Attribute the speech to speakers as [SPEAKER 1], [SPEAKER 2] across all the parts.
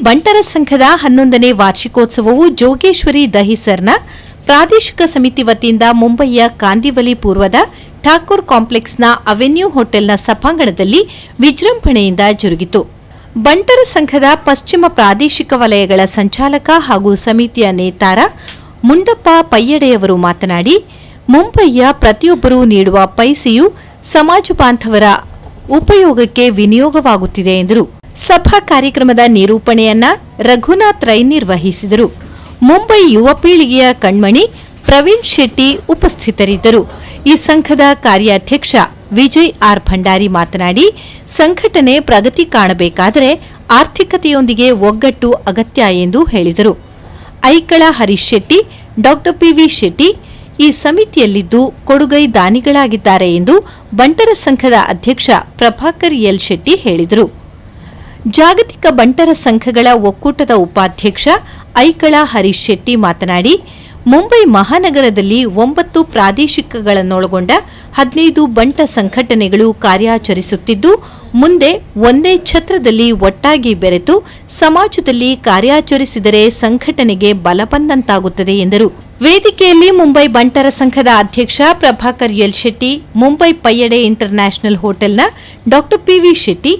[SPEAKER 1] ಬಂಟರ ಸಂಘದ 11ನೇ ವಾರ್ಷಿಕೋತ್ಸವವು ಜೋಗೇಶ್ವರಿ ದಹಿಸರ್ನ ಪ್ರಾದೇಶಿಕ ಸಮಿತಿ ವತಿಯಿಂದ ಮುಂಬಯಿಯ ಕಾಂದಿವಲಿ ಪೂರ್ವದ ಠಾಕೂರ್ ಕಾಂಪ್ಲೆಕ್ಸ್ನ ಅವೆನ್ಯೂ ಹೋಟೆಲ್ನ ಸಭಾಂಗಣದಲ್ಲಿ ವಿಜೃಂಭಣೆಯಿಂದ ಜರುಗಿತು. ಬಂಟರ ಸಂಘದ ಪಶ್ಚಿಮ ಪ್ರಾದೇಶಿಕ ವಲಯಗಳ ಸಂಚಾಲಕ ಹಾಗೂ ಸಮಿತಿಯ ನೇತಾರ ಮುಂಡಪ್ಪ ಪಯ್ಯಡೆಯವರು ಮಾತನಾಡಿ, ಮುಂಬಯಿಯ ಪ್ರತಿಯೊಬ್ಬರೂ ನೀಡುವ ಪೈಸೆಯು ಸಮಾಜ ಬಾಂಧವರ ಉಪಯೋಗಕ್ಕೆ ವಿನಿಯೋಗವಾಗುತ್ತಿದೆ ಎಂದರು. ಸಭಾ ಕಾರ್ಯಕ್ರಮದ ನಿರೂಪಣೆಯನ್ನ ರಘುನಾಥ್ ರೈ ನಿರ್ವಹಿಸಿದರು. ಮುಂಬೈ ಯುವ ಪೀಳಿಗೆಯ ಕಣ್ಮಣಿ ಪ್ರವೀಣ್ ಶೆಟ್ಟಿ ಉಪಸ್ಥಿತರಿದ್ದರು. ಈ ಸಂಘದ ಕಾರ್ಯಾಧ್ಯಕ್ಷ ವಿಜಯ್ ಆರ್ ಭಂಡಾರಿ ಮಾತನಾಡಿ, ಸಂಘಟನೆ ಪ್ರಗತಿ ಕಾಣಬೇಕಾದರೆ ಆರ್ಥಿಕತೆಯೊಂದಿಗೆ ಒಗ್ಗಟ್ಟು ಅಗತ್ಯ ಎಂದು ಹೇಳಿದರು. ಐಕಳ ಹರೀಶ್ ಶೆಟ್ಟಿ, ಡಾಕ್ಟರ್ ಪಿವಿ ಶೆಟ್ಟಿ ಈ ಸಮಿತಿಯಲ್ಲಿದ್ದು ಕೊಡುಗೈ ದಾನಿಗಳಾಗಿದ್ದಾರೆ ಎಂದು ಬಂಟರ ಸಂಘದ ಅಧ್ಯಕ್ಷ ಪ್ರಭಾಕರ್ ಎಲ್ ಶೆಟ್ಟಿ ಹೇಳಿದರು. ಜಾಗತಿಕ ಬಂಟರ ಸಂಘಗಳ ಒಕ್ಕೂಟದ ಉಪಾಧ್ಯಕ್ಷ ಐಕಳ ಹರೀಶ್ ಶೆಟ್ಟಿ ಮಾತನಾಡಿ, ಮುಂಬೈ ಮಹಾನಗರದಲ್ಲಿ ಒಂಬತ್ತು ಪ್ರಾದೇಶಿಕಗಳನ್ನೊಳಗೊಂಡ 15 ಬಂಟ ಸಂಘಟನೆಗಳು ಕಾರ್ಯಾಚರಿಸುತ್ತಿದ್ದು, ಮುಂದೆ ಒಂದೇ ಛತ್ರದಲ್ಲಿ ಒಟ್ಟಾಗಿ ಬೆರೆತು ಸಮಾಜದಲ್ಲಿ ಕಾರ್ಯಾಚರಿಸಿದರೆ ಸಂಘಟನೆಗೆ ಬಲ ಬಂದಂತಾಗುತ್ತದೆ ಎಂದರು. ವೇದಿಕೆಯಲ್ಲಿ ಮುಂಬೈ ಬಂಟರ ಸಂಘದ ಅಧ್ಯಕ್ಷ ಪ್ರಭಾಕರ್ ಎಲ್ ಶೆಟ್ಟಿ, ಮುಂಬೈ ಪಯ್ಯಡೆ ಇಂಟರ್ನ್ಯಾಷನಲ್ ಹೋಟೆಲ್ನ ಡಾಕ್ಟರ್ ಪಿವಿ ಶೆಟ್ಟಿ,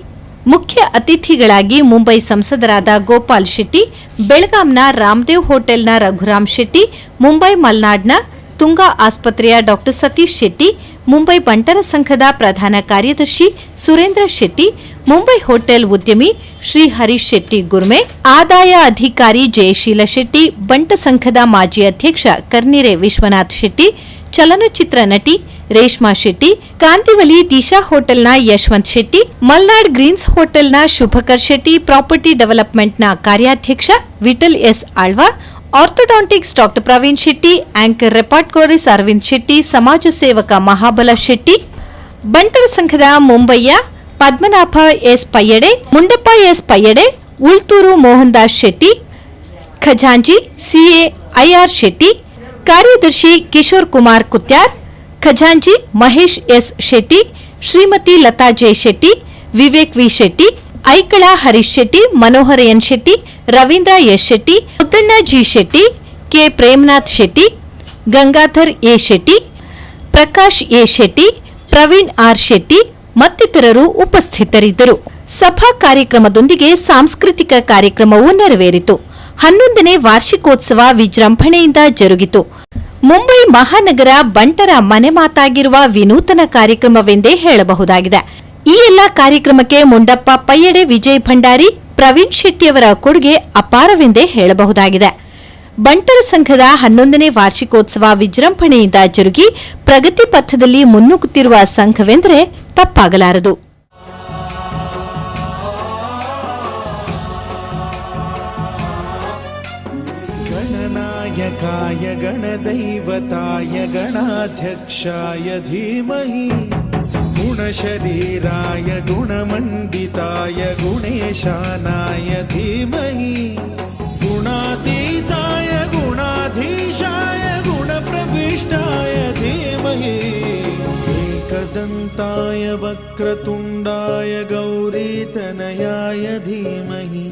[SPEAKER 1] ಮುಖ್ಯ ಅತಿಥಿಗಳಾಗಿ ಮುಂಬೈ ಸಂಸದರಾದ ಗೋಪಾಲ್ ಶೆಟ್ಟಿ, ಬೆಳಗಾಂನ ರಾಮದೇವ್ ಹೋಟೆಲ್ನ ರಘುರಾಮ್ ಶೆಟ್ಟಿ, ಮುಂಬೈ ಮಲ್ನಾಡ್ನ ತುಂಗಾ ಆಸ್ಪತ್ರೆಯ ಡಾಕ್ಟರ್ ಸತೀಶ್ ಶೆಟ್ಟಿ, ಮುಂಬೈ ಬಂಟರ ಸಂಘದ ಪ್ರಧಾನ ಕಾರ್ಯದರ್ಶಿ ಸುರೇಂದ್ರ ಶೆಟ್ಟಿ, ಮುಂಬೈ ಹೋಟೆಲ್ ಉದ್ಯಮಿ ಶ್ರೀ ಹರೀಶ್ ಶೆಟ್ಟಿ ಗುರ್ಮೆ, ಆದಾಯ ಅಧಿಕಾರಿ ಜಯಶೀಲ ಶೆಟ್ಟಿ, ಬಂಟ ಸಂಘದ ಮಾಜಿ ಅಧ್ಯಕ್ಷ ಕರ್ನಿರೆ ವಿಶ್ವನಾಥ್ ಶೆಟ್ಟಿ, ಚಲನಚಿತ್ರ ನಟಿ ರೇಷ್ಮಾ ಶೆಟ್ಟಿ, ಕಾಂತಿವಲಿ ದಿಶಾ ಹೋಟೆಲ್ನ ಯಶವಂತ್ ಶೆಟ್ಟಿ, ಮಲ್ನಾಡ್ ಗ್ರೀನ್ಸ್ ಹೋಟೆಲ್ನ ಶುಭಕರ್ ಶೆಟ್ಟಿ, ಪ್ರಾಪರ್ಟಿ ಡೆವಲಪ್ಮೆಂಟ್ನ ಕಾರ್ಯಾಧ್ಯಕ್ಷ Vittal S Alva, orthodontics doctor Praveen Shetty, anchor ರೆಪಾರ್ಟ್ಕೋರಿಸ್ ಅರವಿಂದ್ ಶೆಟ್ಟಿ, ಸಮಾಜ ಸೇವಕ ಮಹಾಬಲ ಶೆಟ್ಟಿ, ಬಂಟರ ಸಂಘದ ಮುಂಬೈಯ ಪದ್ಮನಾಭ ಎಸ್ ಪಯ್ಯಡೆ, ಮುಂಡಪ್ಪ ಎಸ್ ಪಯ್ಯಡೆ, ಉಳ್ತೂರು ಮೋಹನ್ ದಾಸ್ ಶೆಟ್ಟಿ, ಖಜಾಂಚಿ ಸಿಎ ಐಆರ್ ಶೆಟ್ಟಿ, ಕಾರ್ಯದರ್ಶಿ ಕಿಶೋರ್ ಕುಮಾರ್ ಕುತ್ಯಾರ್, ಖಜಾಂಚಿ Mahesh S Shetty, Shrimati Lata J Shetty, Vivek V Shetty, Aikala Harish Shetty, Manohar N Shetty, Ravindra S Shetty, Muddanna G Shetty, K Premnath Shetty, Gangadhar A Shetty, Prakash A Shetty, Praveen R Shetty ಮತ್ತಿತರರು ಉಪಸ್ಥಿತರಿದ್ದರು. ಸಭಾ ಕಾರ್ಯಕ್ರಮದೊಂದಿಗೆ ಸಾಂಸ್ಕೃತಿಕ ಕಾರ್ಯಕ್ರಮವೂ ನೆರವೇರಿತು. 11ನೇ ವಾರ್ಷಿಕೋತ್ಸವ ವಿಜೃಂಭಣೆಯಿಂದ ಜರುಗಿತು. ಮುಂಬೈ ಮಹಾನಗರ ಬಂಟರ ಮನೆ ಮಾತಾಗಿರುವ ವಿನೂತನ ಕಾರ್ಯಕ್ರಮವೆಂದೇ ಹೇಳಬಹುದಾಗಿದೆ. ಈ ಎಲ್ಲ ಕಾರ್ಯಕ್ರಮಕ್ಕೆ ಮುಂಡಪ್ಪ ಪಯ್ಯಡೆ, ವಿಜಯ್ ಭಂಡಾರಿ, ಪ್ರವೀಣ್ ಶೆಟ್ಟಿಯವರ ಕೊಡುಗೆ ಅಪಾರವೆಂದೇ ಹೇಳಬಹುದಾಗಿದೆ. ಬಂಟರ ಸಂಘದ 11ನೇ ವಾರ್ಷಿಕೋತ್ಸವ ವಿಜೃಂಭಣೆಯಿಂದ ಜರುಗಿ ಪ್ರಗತಿ ಪಥದಲ್ಲಿ ಮುನ್ನುಗ್ಗುತ್ತಿರುವ ಸಂಘವೆಂದರೆ ತಪ್ಪಾಗಲಾರದು.
[SPEAKER 2] गणनायकाय गणदैवताय गणाध्यक्षाय धीमहि, गुणशरीराय गुणमण्डिताय गुणेशानाय धीमहि, गुणातीताय गुणाधीशाय गुणप्रविष्टाय धीमहि, एकदन्ताय वक्रतुण्डाय गौरीतनयाय धीमहि,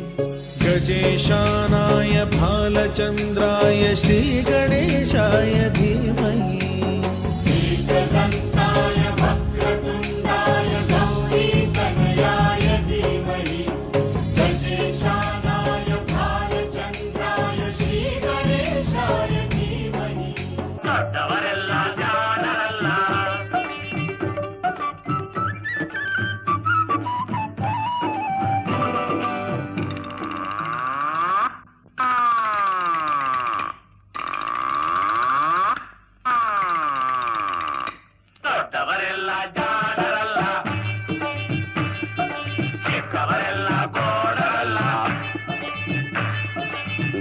[SPEAKER 2] गजेशानाय भालचन्द्राय श्रीगणेशाय धीमहि।
[SPEAKER 3] एकदन्ताय वक्रतुण्डाय गौरीतनयाय धीमहि, गजेशानाय भालचन्द्राय श्रीगणेशाय धीमहि।
[SPEAKER 4] ದೊಡ್ಡವರೆಲ್ಲ ಜಾಣರಲ್ಲ. ದೊಡ್ಡವರೆಲ್ಲ ಜಾಣರಲ್ಲ, ಚಿಕ್ಕವರೆಲ್ಲ ಗೋಡರಲ್ಲ.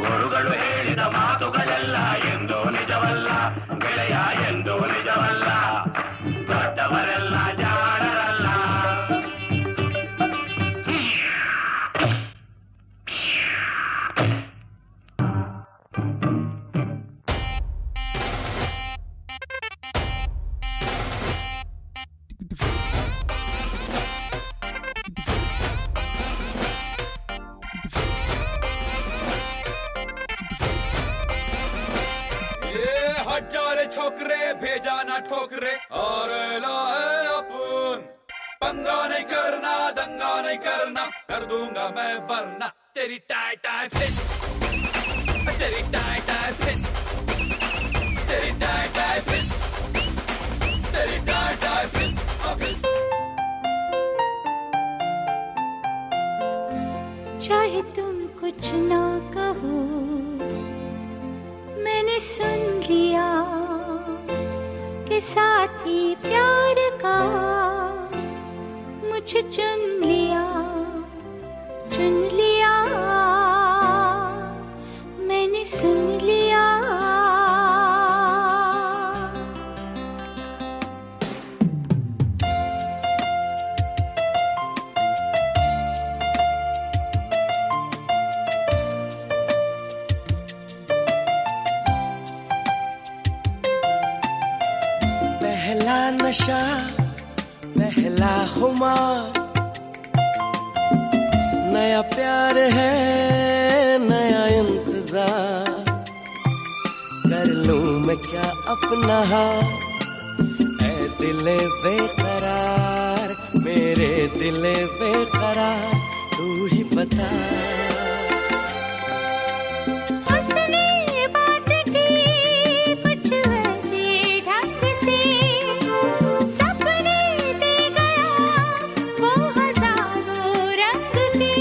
[SPEAKER 4] ಗುರುಗಳು ಹೇಳಿದ ಮಾತುಗಳೆಲ್ಲ ಎಂದೂ ನಿಜವಲ್ಲ ಗೆಳೆಯ, ಎಂದೂ ನಿಜವಲ್ಲ. ದೊಡ್ಡವರೆಲ್ಲ ಜಾಣರಲ್ಲ.
[SPEAKER 5] हट जा रे छोकरे, भेजा ना ठोकरे, और लाए अपन पंगा नहीं करना, दंगा नहीं करना, कर दूंगा मैं वरना तेरी टाई टाई फिस, तेरी टाई टाई फिस, तेरी टाई टाई फिस, तेरी टाई टाई फिस फिस।
[SPEAKER 6] चाहे तुम कुछ ना कहो, मैंने सुन लिया कि साथी प्यार का मुझे चुन लिया, चुन लिया, मैंने सुन लिया।
[SPEAKER 7] पहला नशा पहला खुमार, नया प्यार है नया इंतजार, कर लूं मैं क्या अपना हाल, ऐ दिले बेकरार, मेरे दिले बेकरार, तू ही बता।
[SPEAKER 6] उसने बात की कुछ ऐसे ढंग से, सपने दे गया वो हजारों रंग के,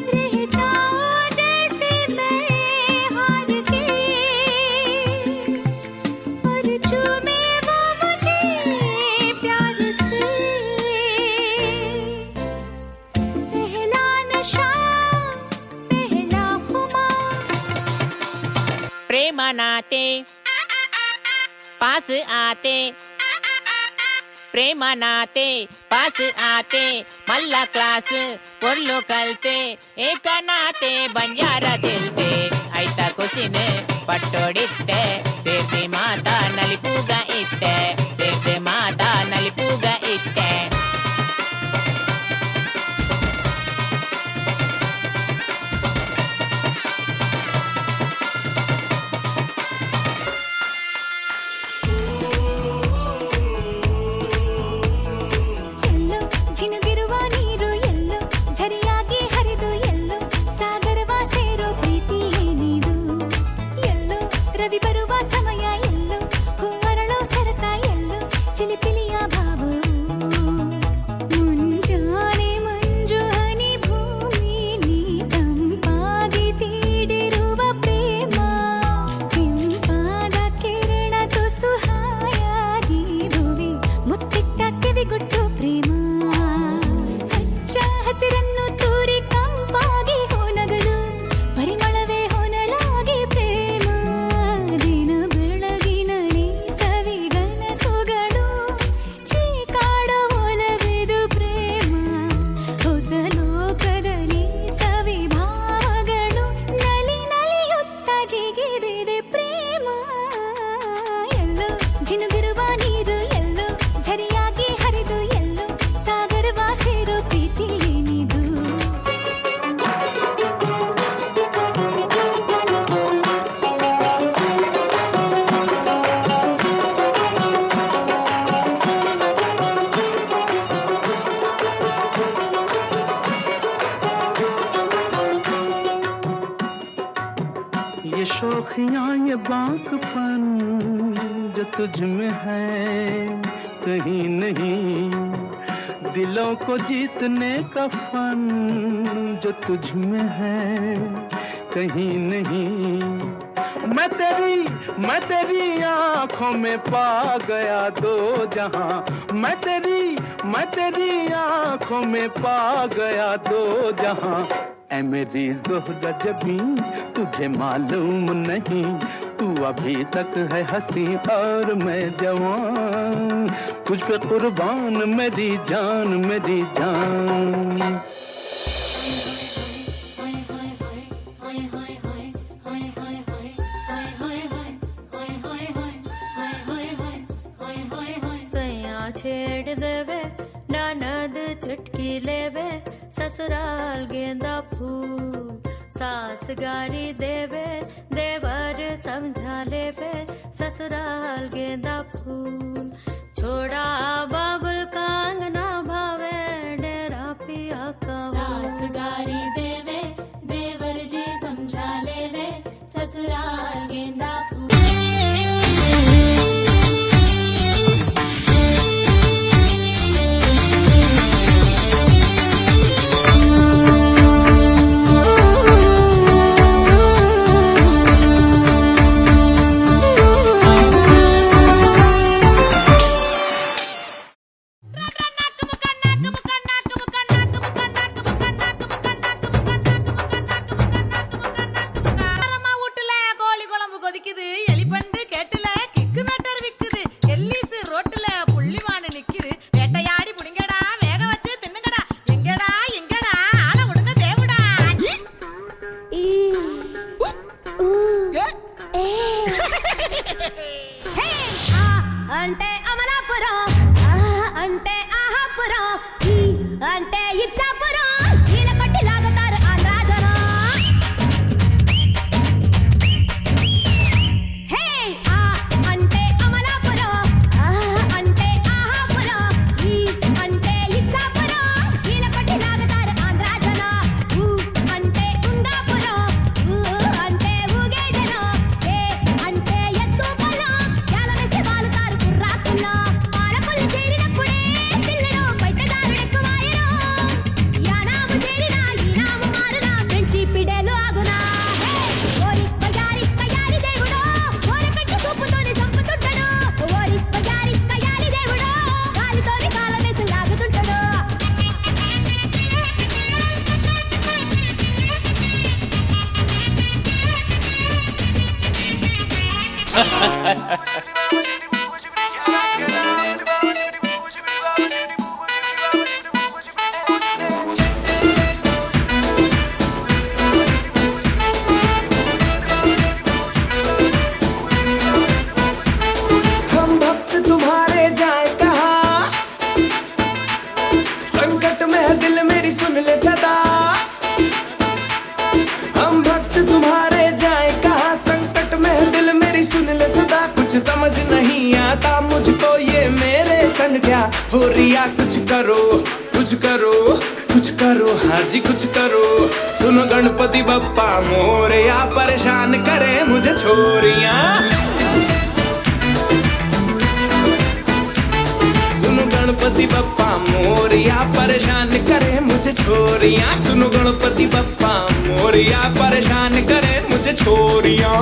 [SPEAKER 6] रह जाऊं जैसे मैं हार के, और चूमे वो मुझे प्यार से। पहला नशा पहला खुमार,
[SPEAKER 8] प्रेम नाते पास आते, प्रेम नाते पास आते, मल्ला क्लास పొర్లు కల్తే, ఏకనాతే బంజారా దిల్తే, ఐత కుసినే పట్టోడిత్తే, సేతి మాత నలిపుగా ఇత్తే, సేతి మాత నలిపుగా ఇత్తే।
[SPEAKER 6] ಎಲ್ಲೋ ಜಿನುಗಿರುವ ನೀರು, ಎಲ್ಲೋ ಝರಿಯಾಗಿ ಹರಿದು, ಎಲ್ಲೋ ಸಾಗರವ ಸೇರೋ ಪ್ರೀತಿ ಏನಿದು, ಎಲ್ಲೋ ರವಿ ಬರುವ ಸಮಯ, ಎಲ್ಲೋ ಹೂವರಳೋ ಸರಸ, ಎಲ್ಲೋ ಚಿಲಿಪಿಲಿಯ ಭಾವವು, ಮುಂಜಾನೆ ಮಂಜು ಹನಿ ಭೂಮಿಲಿ ತಂಪಾಗಿ ತೀಡಿರುವ ಪ್ರೇಮ, ಕೆಂಪಾದ ಕಿರಣ ತುಸು ಹಾಯಾಗಿ ಭುವಿ ಮುತ್ತಿಟ್ಟ ಕಿವಿಗುಟ್ಟು ಪ್ರೇಮ, ಹಚ್ಚ ಹಸಿರನ್ನು ತೂರಿ ಕಂಪಾಗಿ ಹೋನಗಲು ಪರಿಮಳವೇ ಹೊನಲಾಗಿ ಪ್ರೇಮ, ದಿನ ಬೆಳಗಿನಲ್ಲಿ ಸವಿಗನಸುಗಳು ಚೀಕಾಡೋ ಒಲವಿದು ಪ್ರೇಮ, ಹೊಸ ಲೋಕದಲ್ಲಿ ಸವಿಭಾವಗಳು ನಲಿ ನಲಿಯುತ್ತ ಜಿಗಿದಿದೆ ಪ್ರೇಮ। ಎಲ್ಲೋ ಜಿನುಗಿರುವ ನೀರು, ಎಲ್ಲೋ ಝರಿಯಾಗಿ ಹರಿದು, ಎಲ್ಲೋ ಸಾಗರವ ಸೇರೋ ಪ್ರೀತಿ ಏನಿದು।
[SPEAKER 9] ये शोखियां ये बांकपन जो तुझ में है कहीं नहीं, दिलों को जीतने का फन जो तुझ में है कहीं नहीं। मैं तेरी आंखों में पा गया दो जहां, मैं तेरी आंखों में पा गया दो जहां, ऐ मेरी ज़ोहरा जबीं तुझे मालूम नहीं, तू अभी तक है हंसी और मैं जवान, तुझ पे कुर्बान मेरी जान मेरी जान।
[SPEAKER 10] सैया छेड़ देवे, ननद चुटकी लेवे, ससुराल गेंदा फूल, सास गारी देवे, देवर समझा लेवे, ससुराल ससुराल गेंदा फूल। छोड़ा बाबुल का अंगना भावे डेरा पिया का।
[SPEAKER 6] सास गारी देवे देवर जी समझा लेवे ससुराल गेंदा फूल।
[SPEAKER 11] అంటే అమలాపురం, అంటే ఆహాపురం, అంటే ఇచ్చాపురం, నీళ్ళ కొట్టి లాగుతారు ఆంధ్రా జనం. హే ఆ అంటే అమలాపురం, అంటే ఆహాపురం, ఈ అంటే ఇచ్చాపురం, నీళ్ళ కొట్టి లాగుతారు ఆంధ్రా జనం. ఊ అంటే ఉంగాపురం, ఊ అంటే ఊగే జనం, ఏ అంటే ఎత్తు పొలం, జాలమేస్తే వాలుతారు కుర్రాకుల్లో. పాలకొల్లు చేరినప్పుడే పిల్లలు బయటదారుడెక్కువాయరు. యానాము చేరినా ఈనాము మారునా ఫ్రెంచి పిడేలు ఆగునా. హే ఓరి బయారి కయాలి దేవుడో, ఓరకట్టు చూపుతోనే చంపుతుంటాడు. ఓరి బయారి కయాలి దేవుడో, గాలితోనే కాలమేసి లాగుతుంటాడు.
[SPEAKER 12] हम भक्त तुम्हारे जाए कहा, संकट में है दिल मेरी सुन ले सदा। हम भक्त तुम्हारे जाए कहा, संकट में है दिल मेरी सुन ले सदा। कुछ समझ नहीं आता मुझको ये मेरे संग क्या हो रिया। कुछ करो कुछ करो कुछ करो हाजी कुछ करो। सुनो गणपति बप्पा मोरया, परेशान करे मुझे छोरियां। सुनो गणपति बप्पा मोरया, परेशान करे मुझे छोरियां। सुनो गणपति बप्पा मोरया, परेशान करे मुझे छोरियां।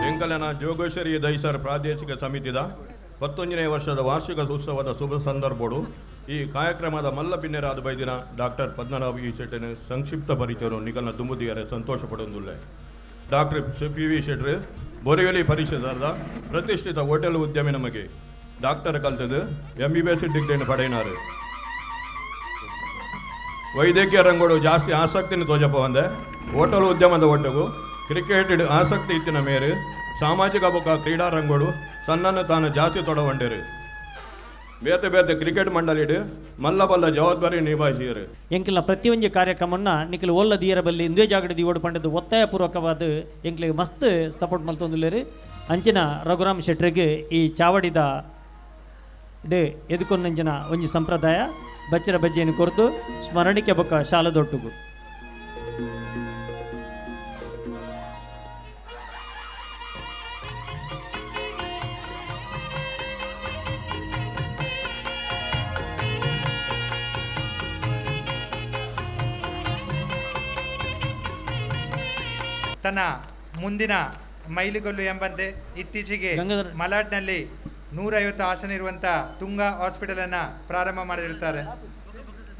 [SPEAKER 13] ಎಂಕಲನ ಜೋಗೇಶ್ವರಿ ದೈಸರ್ ಪ್ರಾದೇಶಿಕ ಸಮಿತಿದ 19ನೇ ವರ್ಷದ ವಾರ್ಷಿಕ ಉತ್ಸವದ ಶುಭ ಸಂದರ್ಭಡು ಈ ಕಾರ್ಯಕ್ರಮದ ಮಲ್ಲ ಬಿನ್ನೆರಾದ ಬೈದಿನ ಡಾಕ್ಟರ್ ಪದ್ಮನಾಭ ಇ ಶೆಟ್ಟನ ಸಂಕ್ಷಿಪ್ತ ಪರಿಚಯನು ನಿಗಲ್ನ ದುಂಬುದಿಯರೆ ಸಂತೋಷ ಪಡೊಂದುಲ್ಲೆ. ಡಾಕ್ಟರ್ ಪಿ ವಿ ಶೆಟ್ರು ಬೊರಿವಲಿ ಪರಿಷದದ ಪ್ರತಿಷ್ಠಿತ ಹೋಟೆಲ್ ಉದ್ಯಮಿ ನಮಗೆ ಡಾಕ್ಟರ್ ಕಲ್ತದ್ದು MBBS ಡಿಗ್ರಿಯನ್ನು ಪಡೆಯಿನಾರು. ವೈದ್ಯಕೀಯ ರಂಗೋಡು ಜಾಸ್ತಿ ಆಸಕ್ತಿನ ತೋಜಪ್ಪ ಬಂದೆ ಹೋಟೆಲ್ ಉದ್ಯಮದ ಒಟ್ಟಗು ಕ್ರಿಕೆಟ್ ಆಸಕ್ತಿ ಇತ್ತಿನ ಮೇರೆ ಸಾಮಾಜಿಕ ಬೊಕ್ಕ ಕ್ರೀಡಾ ರಂಗೋಡು ತನ್ನನ್ನು ತಾನು ಜಾಸ್ತಿ ತೊಡಗೊಂಡಿರು. ಬೇತೆ ಬೇತೆ ಕ್ರಿಕೆಟ್ ಮಂಡಳಿಡು ಮಲ್ಲ ಬಲ್ಲ ಜವಾಬ್ದಾರಿ ನಿಭಾಯಿಸಿದರು.
[SPEAKER 14] ಎಂಕಿಲ್ನ ಪ್ರತಿಯೊಂದು ಕಾರ್ಯಕ್ರಮನ್ನ ನಿಖಿಲ್ ಓಲ್ಲ ದಿಯರ ಬಲ್ಲಿ ಇಂದೇ ಜಾಗಡಿ ದಿವೋಡು ಪಂಡದು ಒತ್ತಾಯಪೂರ್ವಕವಾದ ಎಂಕ್ಲಿಗೆ ಮಸ್ತ್ ಸಪೋರ್ಟ್ ಮಲ್ತೊಂದುಲ್ಲೇರು. ಅಂಚಿನ ರಘುರಾಮ್ ಶೆಟ್ರಿಗೆ ಈ ಚಾವಡಿದ ಡೆ ಎದುಕೊಂದಂಚಿನ ಒಂಜಿ ಸಂಪ್ರದಾಯ ಬಚ್ಚರ ಬಜ್ಜೆಯನ್ನು ಕೊರತು ಸ್ಮರಣಿಕೆ ಬೊಕ್ಕ ಶಾಲದೊಟ್ಟುಗು.
[SPEAKER 15] ತನ್ನ ಮುಂದಿನ ಮೈಲಿಗಲ್ಲು ಎಂಬಂತೆ ಇತ್ತೀಚೆಗೆ ಮಲಾಡ್ನಲ್ಲಿ 150 ಆಸನ ಇರುವಂಥ ತುಂಗಾ ಹಾಸ್ಪಿಟಲನ್ನು ಪ್ರಾರಂಭ ಮಾಡಿರುತ್ತಾರೆ.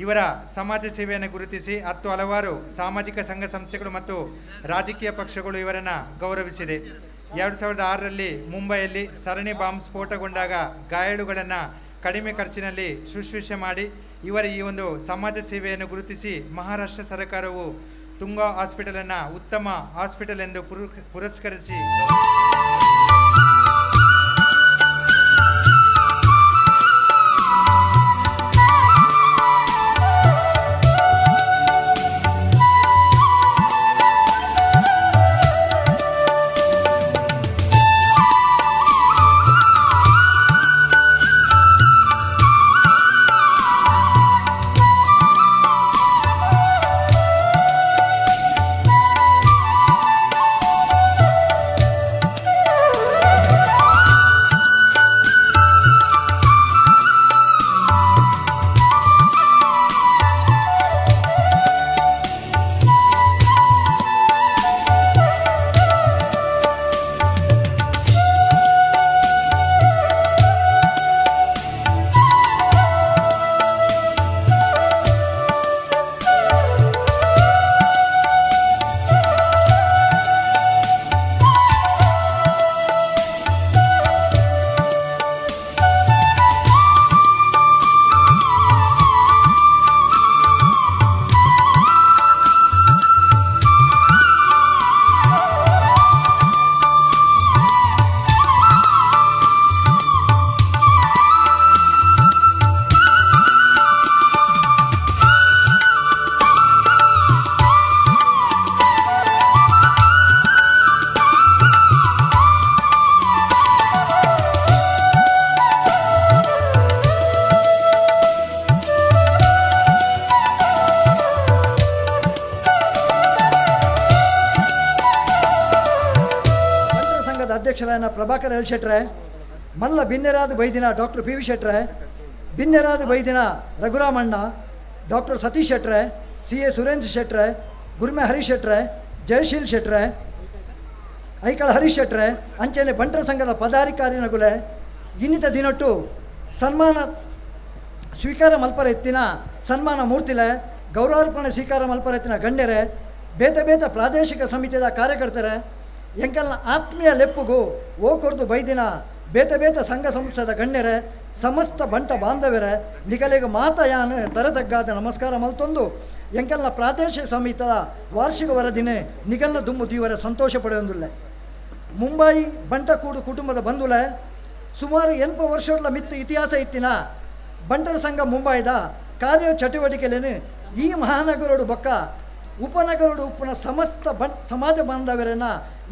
[SPEAKER 15] ಇವರ ಸಮಾಜ ಸೇವೆಯನ್ನು ಗುರುತಿಸಿ 10 ಹಲವಾರು ಸಾಮಾಜಿಕ ಸಂಘ ಸಂಸ್ಥೆಗಳು ಮತ್ತು ರಾಜಕೀಯ ಪಕ್ಷಗಳು ಇವರನ್ನು ಗೌರವಿಸಿದೆ. 2006ರಲ್ಲಿ ಮುಂಬೈಯಲ್ಲಿ ಸರಣಿ ಬಾಂಬ್ ಸ್ಫೋಟಗೊಂಡಾಗ ಗಾಯಾಳುಗಳನ್ನು ಕಡಿಮೆ ಖರ್ಚಿನಲ್ಲಿ ಶುಶ್ರೂಷೆ ಮಾಡಿ ಇವರ ಈ ಒಂದು ಸಮಾಜ ಸೇವೆಯನ್ನು ಗುರುತಿಸಿ ಮಹಾರಾಷ್ಟ್ರ ಸರ್ಕಾರವು ತುಂಗಾ ಹಾಸ್ಪಿಟಲನ್ನು ಉತ್ತಮ ಹಾಸ್ಪಿಟಲ್ ಎಂದು ಪುರಸ್ಕರಿಸಿ
[SPEAKER 16] ಅಧ್ಯಕ್ಷರಾದ ಪ್ರಭಾಕರ್ ಎಲ್ ಶೆಟ್ರೆ, ಮಲ್ಲ ಬಿನ್ನೆರಾದ ಬೈದಿನ ಡಾಕ್ಟರ್ ಪಿ ವಿ ಶೆಟ್ರೆ, ಬಿನ್ನೆರಾದ ಬೈದಿನ ರಘುರಾಮಣ್ಣ, ಡಾಕ್ಟರ್ ಸತೀಶ್ ಶೆಟ್ರೆ, ಸಿ ಎ ಸುರೇಂದ್ರ ಶೆಟ್ರೆ, ಗುರ್ಮೆ ಹರೀಶ್ ಶೆಟ್ರೆ, ಜಯಶೀಲ್ ಶೆಟ್ರೆ, ಐಕಳ ಹರೀಶ್ ಶೆಟ್ರೆ, ಅಂಚನೆ ಬಂಟರ ಸಂಘದ ಪದಾಧಿಕಾರಿನಗುಲೆ ಇನ್ನಿತ ದಿನೊಟ್ಟು ಸನ್ಮಾನ ಸ್ವೀಕಾರ ಮಲ್ಪರ ಎತ್ತಿನ ಸನ್ಮಾನ ಮೂರ್ತಿಲೆ ಗೌರವಾರ್ಪಣೆ ಸ್ವೀಕಾರ ಮಲ್ಪರ ಎತ್ತಿನ ಗಣ್ಯರೇ, ಬೇತೆ ಬೇತೆ ಪ್ರಾದೇಶಿಕ ಸಮಿತಿಯ ಕಾರ್ಯಕರ್ತರೆ, ಎಂಕಲ್ನ ಆತ್ಮೀಯ ಲೆಪ್ಪುಗು ಓಕೊರ್ದು ಬೈದಿನ ಬೇತೆ ಬೇತೆ ಸಂಘ ಸಂಸ್ಥೆದ ಗಣ್ಯರೇ, ಸಮಸ್ತ ಬಂಟ ಬಾಂಧವರೇ, ನಿಗಲಿಗೆ ಮಾತಯಾನು ತರತಗ್ಗಾದ ನಮಸ್ಕಾರ ಮಲ್ತೊಂದು ಎಂಕಲ್ನ ಪ್ರಾದೇಶಿಕ ಸಮಿತಿಯ ವಾರ್ಷಿಕ ವರದಿನೇ ನಿಗಲ್ನ ದುಮ್ಮು ತೀವರ ಸಂತೋಷ ಪಡೆಯೊಂದುಲ್ಲೆ. ಮುಂಬೈ ಬಂಟಕೂಡು ಕುಟುಂಬದ ಬಂಧುಲೆ ಸುಮಾರು 80 ವರ್ಷಗಳ ಮಿತ್ತು ಇತಿಹಾಸ ಇತ್ತಿನ ಬಂಟರ ಸಂಘ ಮುಂಬೈದ ಕಾರ್ಯ ಚಟುವಟಿಕೆಲೇನು ಈ ಮಹಾನಗರೋಡು ಬೊಕ್ಕ ಉಪನಗರೋಡು ಉಪ್ಪುನ ಸಮಸ್ತ ಸಮಾಜ ಬಾಂಧವರನ್ನ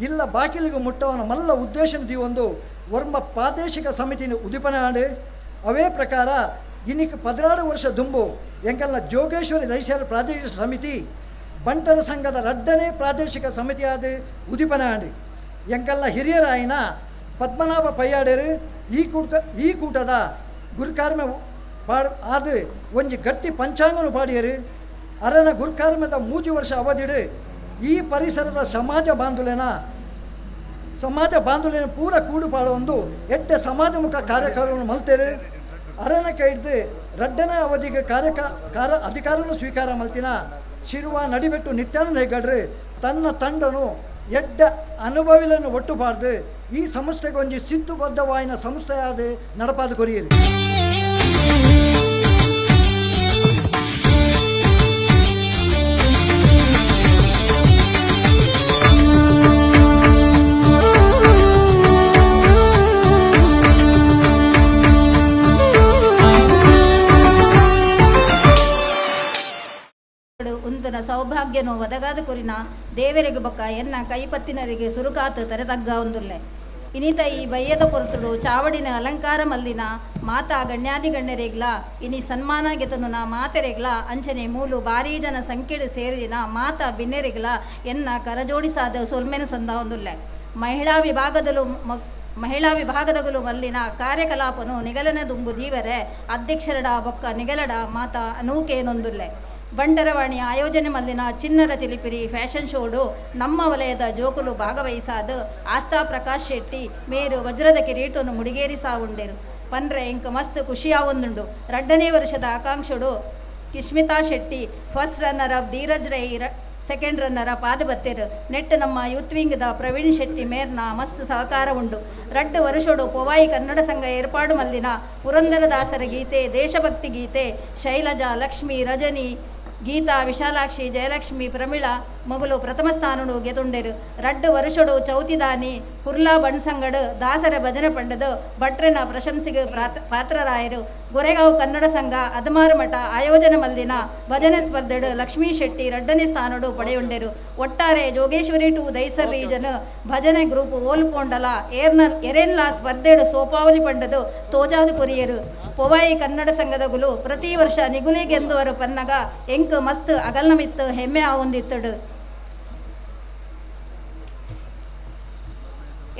[SPEAKER 16] ಇಲ್ಲ ಬಾಕಿಲಿಗೂ ಮುಟ್ಟವನ ಮಲ್ಲ ಉದ್ದೇಶ ಒಂದು ವರ್ಮ ಪ್ರಾದೇಶಿಕ ಸಮಿತಿನ ಉದಿಪನ ಆಡು. ಅವೇ ಪ್ರಕಾರ ಇನ್ನಿಕ್ 16 ವರ್ಷ ದುಂಬು ಎಂಕಲ್ನ ಜೋಗೇಶ್ವರಿ ದೈಸರ ಪ್ರಾದೇಶಿಕ ಸಮಿತಿ ಬಂಟರ ಸಂಘದ 2ನೇ ಪ್ರಾದೇಶಿಕ ಸಮಿತಿಯಾದ ಉದಿಪನ ಆಡು. ಎಂಕಲ್ನ ಹಿರಿಯರಾಯಿನ ಪದ್ಮನಾಭ ಪಯ್ಯಾಡರು ಈ ಕೂಟದ ಗುರುಕಾರ್ಮೆ ಪಾಡ್ ಆದು ಒಂಜಿ ಗಟ್ಟಿ ಪಂಚಾಂಗನು ಪಾಡಿಯರು. ಅರನ ಗುರುಕಾರ್ಮದ 3 ವರ್ಷ ಅವಧಿಡು ಈ ಪರಿಸರದ ಸಮಾಜ ಬಾಂಧುಲೇನ ಪೂರ ಕೂಡು ಪಾಡೊಂದು ಎಡ್ಡೆ ಸಮಾಜಮುಖ ಕಾರ್ಯಕ್ರಮವನ್ನು ಮಲ್ತೇರು. ಅರನ ಕೈಡ್ದು 2ನೇ ಅವಧಿಗೆ ಅಧಿಕಾರವನ್ನು ಸ್ವೀಕಾರ ಮಲ್ತಿನ ಶಿರುವ ನಡಿಬೆಟ್ಟು ನಿತ್ಯಾನಂದ ಹೆಗ್ಗಡ್ರು ತನ್ನ ತಂಡನು ಎಡ್ಡ ಅನುಭವಿలను ಒಟ್ಟುಬಾರ್ದು ಈ ಸಂಸ್ಥೆಗೊಂಜಿ ಸಿದ್ಧಬದ್ಧವಾಯಿನ ಸಂಸ್ಥೆಯಾದ ನಡಪಾದ ಕೊರಿಯರು.
[SPEAKER 17] ಉಂದನ ಸೌಭಾಗ್ಯನು ಒದಗಾದ ಕುರಿನ ದೇವರಿಗೆ ಬೊಕ್ಕ ಎನ್ನ ಕೈಪತ್ತಿನರಿಗೆ ಸುರುಕಾತು ತರೆತಗ್ಗ ಒಂದುಲ್ಲೆ. ಇನಿತ ಈ ಬಯ್ಯದ ಪೊರ್ತುಡು ಚಾವಡಿನ ಅಲಂಕಾರ ಮಲ್ಲಿನ ಮಾತಾ ಗಣ್ಯಾದಿ ಗಣ್ಯರೇಗ್ಲ ಇನಿ ಸನ್ಮಾನ ಗೆತನು ಮಾತೆರೆಗ್ಲ ಅಂಚನೆ ಮೂಲು ಭಾರೀ ಜನ ಸಂಖ್ಯೆಡು ಸೇರಿದಿನ ಮಾತಾ ಬಿನ್ನೆರೆಗ್ಲ ಎನ್ನ ಕರಜೋಡಿಸಾದ ಸೊಲ್ಮೆನು ಸಂದ ಒಂದುಲ್ಲೆ. ಮಹಿಳಾ ವಿಭಾಗದಗಲು ಮಲ್ಲಿನ ಕಾರ್ಯಕಲಾಪನು ನಿಗಲನ ದುಂಬು ದೀವರೆ ಅಧ್ಯಕ್ಷರಡ ಬೊಕ್ಕ ನಿಗಲಡ ಮಾತಾ ಅನೂಕೇನೊಂದುಲ್ಲೆ. ಬಂಟರವಾಣಿ ಆಯೋಜನೆ ಮಲ್ಲಿನ ಚಿನ್ನರ ಚಿಲಿಪಿರಿ ಫ್ಯಾಷನ್ ಶೋಡು ನಮ್ಮ ವಲಯದ ಜೋಕುಲು ಭಾಗವಹಿಸಾದ ಆಸ್ಥಾ ಪ್ರಕಾಶ್ ಶೆಟ್ಟಿ ಮೇರು ವಜ್ರದ ಕಿರೀಟನ್ನು ಮುಡಿಗೇರಿಸಾವುಂಡೆರು ಪನ್ರೆ ಇಂಕ ಮಸ್ತ್ ಖುಷಿಯಾವೊಂದುಂಡು. 2ನೇ ವರ್ಷದ ಆಕಾಂಕ್ಷುಡು Kishmitha Shetty first runner up, Dheeraj Rai second runner up ಆದ ಬತ್ತೆರು. ನೆಟ್ ನಮ್ಮ ಯೂತ್ ವಿಂಗ್ದ ಪ್ರವೀಣ್ ಶೆಟ್ಟಿ ಮೇರ್ನ ಮಸ್ತ್ ಸಹಕಾರ ಉಂಡು. 2 ವರ್ಷಡು ಪೊವಾಯಿ ಕನ್ನಡ ಸಂಘ ಏರ್ಪಾಡು ಮಲ್ಲಿನ ಪುರಂದರದಾಸರ ಗೀತೆ, ದೇಶಭಕ್ತಿ ಗೀತೆ ಶೈಲಜಾ, ಲಕ್ಷ್ಮಿ, ರಜನಿ, ಗೀತಾ, ವಿಶಾಲಾಕ್ಷಿ, ಜಯಲಕ್ಷ್ಮಿ, ಪ್ರಮಿಳಾ ಮಗುಲು ಪ್ರಥಮ ಸ್ಥಾನಡು ಗೆದುಂಡೆರು. 2 ವರ್ಷಡು ಚೌತಿದಾನಿ ಹುರ್ಲಾ ಬಣ್ಸಂಗಡು ದಾಸರ ಭಜನೆ ಪಂಡದು ಭಟ್ರನ ಪ್ರಶಂಸೆಗೆ ಪಾತ್ರರಾಯರು. ಗೊರೆಗಾಂವ್ ಕನ್ನಡ ಸಂಘ ಅದಮಾರು ಮಠ ಆಯೋಜನೆ ಮಲ್ದಿನ ಭಜನೆ ಸ್ಪರ್ಧೆಡು ಲಕ್ಷ್ಮೀ ಶೆಟ್ಟಿ 2ನೇ ಸ್ಥಾನಡು ಪಡೆಯುಂಡೆರು. ಒಟ್ಟಾರೆ ಜೋಗೇಶ್ವರಿ ಟು ದೈಸರ್ ರೀಜನ್ ಭಜನೆ ಗ್ರೂಪ್ ಓಲ್ಪೋಂಡಲ ಎರೇನ್ಲಾ ಸ್ಪರ್ಧೆಡು ಸೋಪಾವಲಿ ಪಂಡದು ತೋಜಾದು ಕೊರಿಯರು. ಪೊವಾಯಿ ಕನ್ನಡ ಸಂಘದ ಗುಲು ಪ್ರತಿ ವರ್ಷ ನಿಗುಲಿಗೆಂದುವರು ಪನ್ನಗ ಎಂಕ್ ಮಸ್ತ್ ಅಗಲ್ನಮಿತ್ತು ಹೆಮ್ಮೆ ಆವೊಂದಿತ್ತಡು.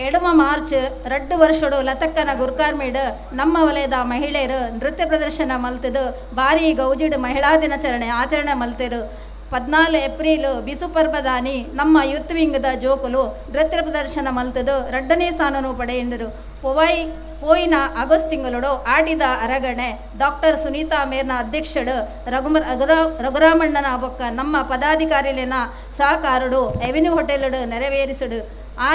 [SPEAKER 17] 7 ಮಾರ್ಚ್ 2 ವರ್ಷಡು ಲತಕ್ಕನ ಗುರ್ಕಾರ್ಮೇಡ್ ನಮ್ಮ ವಲಯದ ಮಹಿಳೆಯರು ನೃತ್ಯ ಪ್ರದರ್ಶನ ಮಲ್ತದು ಭಾರಿ ಗೌಜಿಡ್ ಮಹಿಳಾ ದಿನಾಚರಣೆ ಆಚರಣೆ ಮಲ್ತೆರು. 14 ಏಪ್ರಿಲ್ ಬಿಸು ಪರ್ಬದಾನಿ ನಮ್ಮ ಯೂತ್ ವಿಂಗ್ದ ಜೋಕುಲು ನೃತ್ಯ ಪ್ರದರ್ಶನ ಮಲ್ತದು 2ನೇ ಸ್ಥಾನನು ಪಡೆಯುಂಡರು. ಪೋಯಿನ ಆಗಸ್ಟ್ ತಿಂಗಳೊಡು ಆಟಿದ ಅರಗಣೆ ಡಾಕ್ಟರ್ ಸುನೀತಾ ಮೇರ್ನ ಅಧ್ಯಕ್ಷಡು ರಘುರಾಮಣ್ಣನ ಬೊಕ್ಕ ನಮ್ಮ ಪದಾಧಿಕಾರಿಲಿನ ಸಹಕಾರಡು ಎವೆನ್ಯೂ ಹೋಟೆಲ್ಡು ನೆರವೇರಿಸಿಡು. ಆ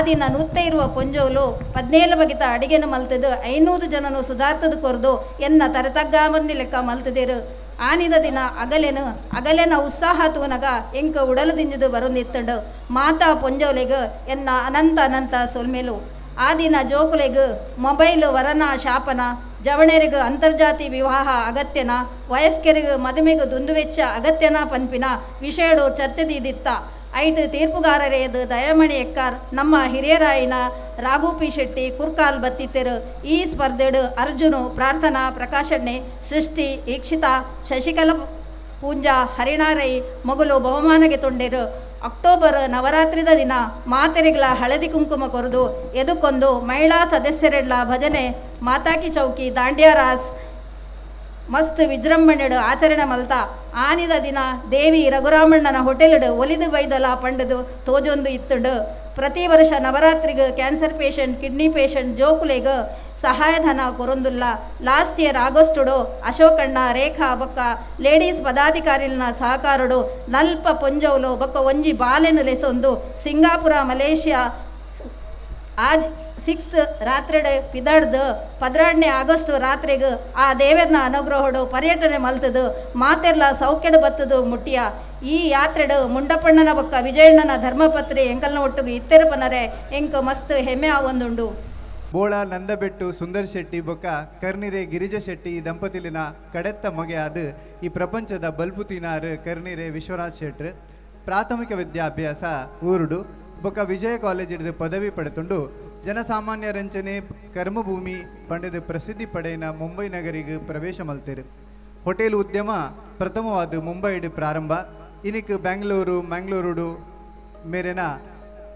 [SPEAKER 17] ದಿನ ನೂತ್ತ ಇರುವ ಪೊಂಜೋಲು 17 ಬಗೆತ ಅಡಿಗೆನು ಮಲ್ತದು 500 ಜನನು ಸುಧಾರ್ತದ ಕೊರ್ದು ಎನ್ನ ತರತಗ್ಗ ಮಂದಿ ಲೆಕ್ಕ ಮಲ್ತದಿರು. ಆನಿದ ದಿನ ಅಗಲೆನ ಉತ್ಸಾಹ ತೂನಗ ಎಂಕ ಉಡಲು ದಿಂಜದು ಬರುಂದಿತ್ತಂಡು. ಮಾತಾ ಪೊಂಜೋಲೆಗ್ ಎನ್ನ ಅನಂತ ಅನಂತ ಸೊಲ್ಮೆಲು. ಆ ದಿನ ಜೋಕುಲೆಗ್ ಮೊಬೈಲ್ ವರನ ಶಾಪನ, ಜವಣೆರಿಗ್ ಅಂತರ್ಜಾತಿ ವಿವಾಹ ಅಗತ್ಯನ, ವಯಸ್ಕರಿಗೆ ಮದುಮೆಗೆ ದುಂದುವೆಚ್ಚ ಅಗತ್ಯನ ಪನ್ಪಿನ ವಿಷಯಡು ಚರ್ಚೆ ದೀದಿತ್ತ. ಐಟ್ ತೀರ್ಪುಗಾರರೇದು ದಯಮಣಿ ಎಕ್ಕಾರ್ ನಮ್ಮ ಹಿರಿಯರಾಯಿನ ರಾಘು ಪಿ ಶೆಟ್ಟಿ ಕುರ್ಕಾಲ್ ಬತ್ತಿತ್ತೆರು. ಈ ಸ್ಪರ್ಧೆಡು ಅರ್ಜುನು, ಪ್ರಾರ್ಥನಾ, ಪ್ರಕಾಶಣ್ಣೆ, ಸೃಷ್ಟಿ, ಈಕ್ಷಿತಾ, ಶಶಿಕಲಾ ಪೂಂಜಾ, ಹರಿಣಾರೈ ಮೊಗಲು ಬಹುಮಾನಗೆ ತೊಂಡೆರು. ಅಕ್ಟೋಬರ್ ನವರಾತ್ರಿದ ದಿನ ಮಾತೆರಿಗಳ ಹಳದಿ ಕುಂಕುಮ ಕೊರದು ಎದುಕೊಂದು ಮಹಿಳಾ ಸದಸ್ಯರೆಡ್ಲ ಭಜನೆ ಮಾತಾಕಿ ಚೌಕಿ ದಾಂಡ್ಯಾರಾಸ್ ಮಸ್ತ್ ವಿಜೃಂಭಣೆಡು ಆಚರಣೆ ಮಲ್ತ. ಆನಿದ ದಿನ ದೇವಿ ರಘುರಾಮಣ್ಣನ ಹೋಟೆಲ್ಡು ಒಲಿದು ಬೈದಲ ಪಂಡದು ತೋಜೊಂದು ಇತ್ತುಂಡು. ಪ್ರತಿ ವರ್ಷ ನವರಾತ್ರಿಗೆ ಕ್ಯಾನ್ಸರ್ ಪೇಷಂಟ್, ಕಿಡ್ನಿ ಪೇಷಂಟ್ ಜೋಕುಲೆಗ್ ಸಹಾಯಧನ ಕೊರೊಂದುಲ್ಲ. ಲಾಸ್ಟ್ ಇಯರ್ ಆಗಸ್ಟುಡು ಅಶೋಕಣ್ಣ, ರೇಖಾ ಬೊಕ್ಕ ಲೇಡೀಸ್ ಪದಾಧಿಕಾರಿನ ಸಹಕಾರಡು ನಲ್ಪ ಪೊಂಜೌಲು ಬೊಕ್ಕ ಒಂಜಿ ಬಾಲೆನು ಲೆಸೊಂದು ಸಿಂಗಾಪುರ, ಮಲೇಷ್ಯಾ ಆಜ್ 6 ರಾತ್ರಿಡೆ ಪಿದಡ್ದು 12ನೇ ಆಗಸ್ಟ್ ರಾತ್ರಿಗೆ ಆ ದೇವರನ ಅನುಗ್ರಹಡು ಪರ್ಯಟನೆ ಮಲ್ತದು ಮಾತೆರ್ಲ ಸೌಖ್ಯಡು ಬತ್ತದು ಮುಟ್ಟಿಯ. ಈ ಯಾತ್ರೆಡು ಮುಂಡಪಣ್ಣನ ಬೊಕ್ಕ ವಿಜಯಣ್ಣನ ಧರ್ಮಪತ್ರಿ ಎಂಕಲ್ನ ಒಟ್ಟುಗು ಇತ್ತೆರಪನರೆ ಎಂಕ ಮಸ್ತ್ ಹೆಮ್ಮೆ ಆವೊಂದುಂಡು.
[SPEAKER 18] ಬೋಳ ನಂದಬೆಟ್ಟು ಸುಂದರ್ ಶೆಟ್ಟಿ ಬೊಕ್ಕ ಕರ್ನಿರೆ ಗಿರಿಜ ಶೆಟ್ಟಿ ದಂಪತಿಲಿನ ಕಡೆತ್ತ ಮಗೆಯಾದ ಈ ಪ್ರಪಂಚದ ಬಲ್ಪುತಿನಾರು ಕರ್ನಿರೆ ವಿಶ್ವನಾಥ್ ಶೆಟ್ರು. ಪ್ರಾಥಮಿಕ ವಿದ್ಯಾಭ್ಯಾಸ ಊರುಡು ಬೊಕ್ಕ ವಿಜಯ ಕಾಲೇಜ್ ಹಿಡಿದು ಪದವಿ ಪಡೆದುಂಡು ಜನಸಾಮಾನ್ಯ ರಂಚನೆ ಕರ್ಮಭೂಮಿ ಪಂಡದ ಪ್ರಸಿದ್ಧಿ ಪಡೆಯಿನ ಮುಂಬೈ ನಗರಿಗೆ ಪ್ರವೇಶ ಮಲ್ತೇರು. ಹೋಟೆಲ್ ಉದ್ಯಮ ಪ್ರಥಮವಾದ ಮುಂಬೈಡು ಪ್ರಾರಂಭ. ಇನಿಕ್ ಬೆಂಗಳೂರು, ಮಂಗಳೂರುಡು ಮೇರೆನ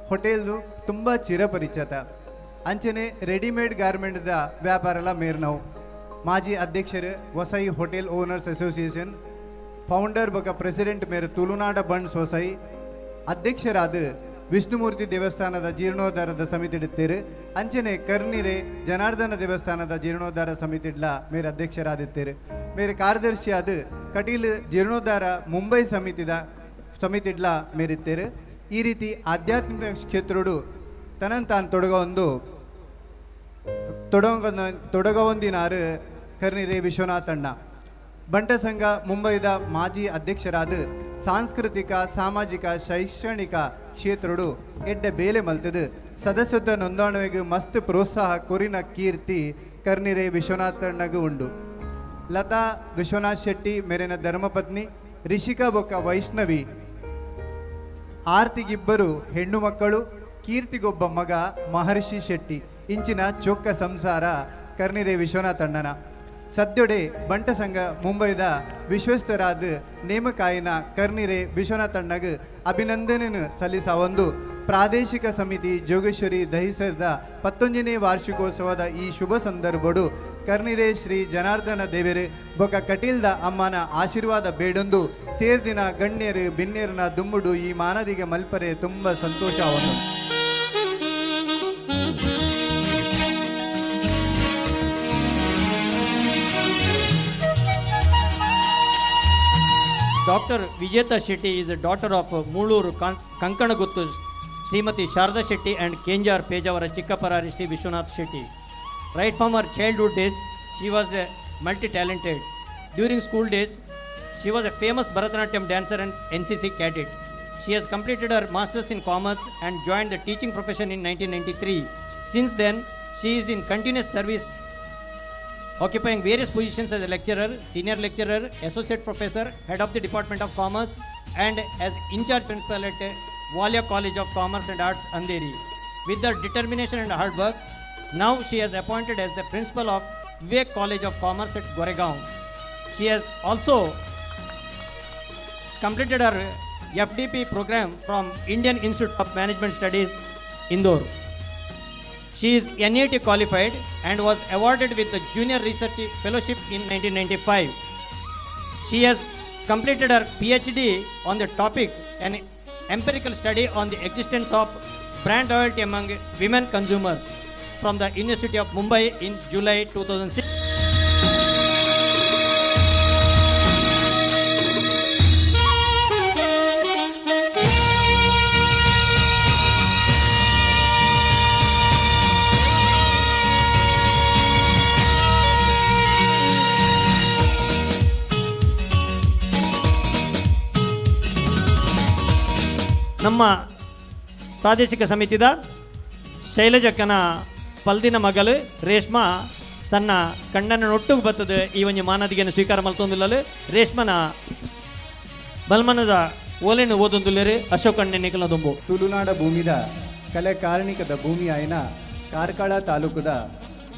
[SPEAKER 18] ಹೋಟೆಲ್ದು ತುಂಬ ಚಿರಪರಿಚಿತ. ಅಂಚನೆ ರೆಡಿಮೇಡ್ ಗಾರ್ಮೆಂಟ್ದ ವ್ಯಾಪಾರಲ ಮೇರ್ನವು. ಮಾಜಿ ಅಧ್ಯಕ್ಷರು Vasai hotel owners association founder ಬೊಕ್ಕ ಪ್ರೆಸಿಡೆಂಟ್ ಮೇರು ತುಳುನಾಡ ಬಂಡ್ ಸೊಸೈ ಅಧ್ಯಕ್ಷರಾದ ವಿಷ್ಣುಮೂರ್ತಿ ದೇವಸ್ಥಾನದ ಜೀರ್ಣೋದ್ಧಾರದ ಸಮಿತಿ ಇಡುತ್ತೇರು. ಅಂಚನೆ ಕರ್ನಿರೆ ಜನಾರ್ದನ ದೇವಸ್ಥಾನದ ಜೀರ್ಣೋದ್ಧಾರ ಸಮಿತಿ ಇಡ್ಲ ಮೇರೆ ಅಧ್ಯಕ್ಷರಾದಿತ್ತೇರು. ಮೇರೆ ಕಾರ್ಯದರ್ಶಿಯಾದ ಕಟೀಲ್ ಜೀರ್ಣೋದ್ಧಾರ ಮುಂಬೈ ಸಮಿತಿಡ್ಲ ಮೇರಿತ್ತೇರು. ಈ ರೀತಿ ಆಧ್ಯಾತ್ಮಿಕ ಕ್ಷೇತ್ರಡು ತನಂತಾನು ತೊಡಗವೊಂದಿನಾರು ಕರ್ನಿರೆ ವಿಶ್ವನಾಥಣ್ಣ. ಬಂಟ ಸಂಘ ಮುಂಬೈದ ಮಾಜಿ ಅಧ್ಯಕ್ಷರಾದ ಸಾಂಸ್ಕೃತಿಕ, ಸಾಮಾಜಿಕ, ಶೈಕ್ಷಣಿಕ ಕ್ಷೇತ್ರಡು ಎಡ್ಡೆ ಬೇಲೆ ಮಲ್ತದು ಸದಸ್ಯತ್ವ ನೋಂದಣಿಗೆ ಮಸ್ತ್ ಪ್ರೋತ್ಸಾಹ ಕೊರಿನ ಕೀರ್ತಿ ಕರ್ನಿರೆ ವಿಶ್ವನಾಥಣ್ಣಗೂ ಉಂಡು. ಲತಾ ವಿಶ್ವನಾಥ್ ಶೆಟ್ಟಿ ಮೇರಿನ ಧರ್ಮಪತ್ನಿ ರಿಷಿಕಾ ಬೊಕ್ಕ ವೈಷ್ಣವಿ ಆರ್ತಿಗಿಬ್ಬರು ಹೆಣ್ಣು ಮಕ್ಕಳು, ಕೀರ್ತಿಗೊಬ್ಬ ಮಗ ಮಹರ್ಷಿ ಶೆಟ್ಟಿ. ಇಂಚಿನ ಚೊಕ್ಕ ಸಂಸಾರ ಕರ್ನಿರೆ ವಿಶ್ವನಾಥಣ್ಣನ. ಸದ್ಯೊಡೆ ಬಂಟ ಸಂಘ ಮುಂಬೈದ ವಿಶ್ವಸ್ತರಾದ ನೇಮಕಾಯಿನ ಕರ್ನಿರೆ ವಿಶ್ವನಾಥಣ್ಣಗ್ ಅಭಿನಂದನೆಯನ್ನು ಸಲ್ಲಿಸವೊಂದು ಪ್ರಾದೇಶಿಕ ಸಮಿತಿ ಜೋಗೇಶ್ವರಿ ದಹಿಸರ್ದ 19ನೇ ವಾರ್ಷಿಕೋತ್ಸವದ ಈ ಶುಭ ಸಂದರ್ಭಡು ಕರ್ನಿರೆ ಶ್ರೀ ಜನಾರ್ದನ ದೇವರು ಬೊಕ ಕಟೀಲ್ದ ಅಮ್ಮನ ಆಶೀರ್ವಾದ ಬೇಡೊಂದು ಸೇರ್ದಿನ ಗಣ್ಯರು ಬಿನ್ನೆರನ ದುಂಬುಡು ಈ ಮಾನದಿಗೆ ಮಲ್ಪರೆ ತುಂಬ ಸಂತೋಷ.
[SPEAKER 14] Doctor Vijetha Shetty is a daughter of Mulur Kankanaguttu Shrimati Sharada Shetty and Kenjar Pejavara Chikkaparari Shri Vishwanath Shetty. Right from her childhood days, she was multi talented. During school days, she was a famous Bharatanatyam dancer and NCC cadet. She has completed her Masters in Commerce and joined the teaching profession in 1993. Since then, she is in continuous service, occupying various positions as a lecturer, senior lecturer, associate professor, head of the Department of Commerce, and as in-charge principal at Walia College of Commerce and Arts, Andheri. With her determination and hard work, now she has appointed as the principal of Vivek College of Commerce at Goregaon. She has also completed her FDP program from Indian Institute of Management Studies, Indore. She is NET qualified and was awarded with the Junior Research Fellowship in 1995. She has completed her PhD on the topic, an empirical study on the existence of brand loyalty among women consumers from the University of Mumbai in July 2006. ನಮ್ಮ ಪ್ರಾದೇಶಿಕ ಸಮಿತಿದ ಶೈಲಜಕ್ಕನ ಪಲ್ದಿನ ಮಗಲು ರೇಷ್ಮಾ ತನ್ನ ಕಣ್ಣನ್ನು ಒಟ್ಟುಗೆ ಬರ್ತದೆ ಈ ಒಂಜಿ ಮಾನದಿಗೆಯನ್ನು ಸ್ವೀಕಾರ ಮಲ್ತೊಂದುಲ್ಲಲು ರೇಷ್ಮನ ಬಲ್ಮನದ ಓಲೆನು ಓದೊಂದುಲ್ಲೇರು ಅಶೋಕ್ ಅಣ್ಣೆ ನಿಖಲ ದುಂಬು.
[SPEAKER 18] ತುಳುನಾಡ ಭೂಮಿದ ಕಲೆ ಕಾರ್ಣಿಕದ ಭೂಮಿ ಆಯ್ನ ಕಾರ್ಕಳ ತಾಲೂಕುದ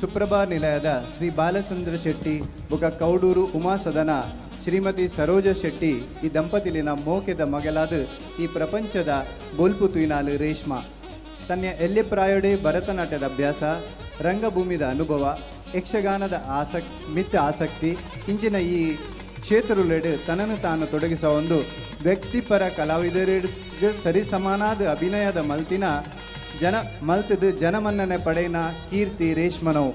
[SPEAKER 18] ಸುಪ್ರಭಾ ನಿಲಯದ ಶ್ರೀ ಬಾಲಚಂದ್ರ ಶೆಟ್ಟಿ ಬೊಕ ಕೌಡೂರು ಉಮಾ ಸದನ ಶ್ರೀಮತಿ ಸರೋಜ ಶೆಟ್ಟಿ ಈ ದಂಪತಿಲಿನ ಮೋಕೆದ ಮಗಲಾದ ಈ ಪ್ರಪಂಚದ ಬೋಲ್ಪು ತುಯಿನಾಲು ರೇಷ್ಮಾ. ತನ್ನ ಎಲ್ಲಿ ಪ್ರಾಯೋಡೆ ಭರತನಾಟ್ಯದ ಅಭ್ಯಾಸ, ರಂಗಭೂಮಿದ ಅನುಭವ, ಯಕ್ಷಗಾನದ ಮಿತ್ತ ಆಸಕ್ತಿ ಇಂಚಿನ ಈ ಕ್ಷೇತ್ರಲೆಡು ತನ್ನನ್ನು ತಾನು ತೊಡಗಿಸುವ ಒಂದು ವ್ಯಕ್ತಿಪರ ಕಲಾವಿದರಿಗೆ ಸರಿಸಮಾನಾದ ಅಭಿನಯದ ಮಲ್ತಿನ ಜನ ಮಲ್ತದ ಜನಮನ್ನಣೆ ಪಡೆಯಿನ ಕೀರ್ತಿ ರೇಷ್ಮನವು.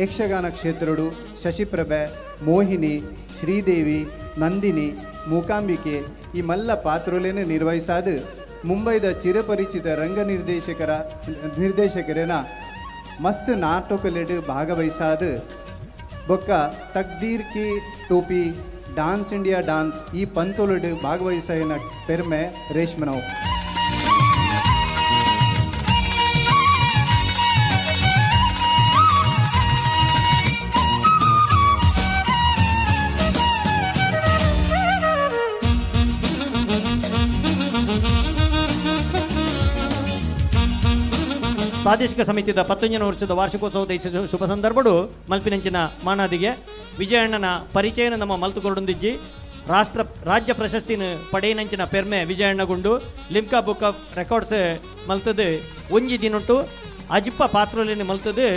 [SPEAKER 18] ಯಕ್ಷಗಾನ ಕ್ಷೇತ್ರಡು ಶಶಿಪ್ರಭೆ, ಮೋಹಿನಿ, ಶ್ರೀದೇವಿ, ನಂದಿನಿ, ಮೂಕಾಂಬಿಕೆ ಈ ಮಲ್ಲ ಪಾತ್ರಲೇನೆ ನಿರ್ವಹಿಸಾದ ಮುಂಬೈದ ಚಿರಪರಿಚಿತ ರಂಗ ನಿರ್ದೇಶಕರೇನ ಮಸ್ತ್ ನಾಟಕಲೆಡು ಭಾಗವಹಿಸಾದ ಬೊಕ್ಕ ತಕ್ದೀರ್ ಕಿ ಟೋಪಿ, ಡಾನ್ಸ್ ಇಂಡಿಯಾ ಡಾನ್ಸ್ ಈ ಪಂತೊಲೆಡು ಭಾಗವಹಿಸಿನ ಪೆರ್ಮೆ ರೇಷ್ಮನವು.
[SPEAKER 14] ಪ್ರಾದೇಶಿಕ ಸಮಿತಿದ 19ನೇ ವರ್ಷದ ವಾರ್ಷಿಕೋತ್ಸವದ ಶುಭ ಸಂದರ್ಭಡು ಮಲ್ಪಿನಂಚಿನ ಮಾನಾದಿಗೆ ವಿಜಯಣ್ಣನ ಪರಿಚಯನ ನಮ್ಮ ಮಲ್ತುಕೊರಡುಂದಿಜ್ಜಿ ರಾಜ್ಯ ಪ್ರಶಸ್ತಿನ ಪಡೆಯಿನಂಚಿನ ಪೆರ್ಮೆ ವಿಜಯಣ್ಣಗುಂಡು ಲಿಮ್ಕಾ ಬುಕ್ ಆಫ್ ರೆಕಾರ್ಡ್ಸ್ ಮಲ್ತದು ಒಂಜಿ ದಿನುಂಟು ಅಜಿಪ್ಪ ಪಾತ್ರಲಿನ ಮಲ್ತದು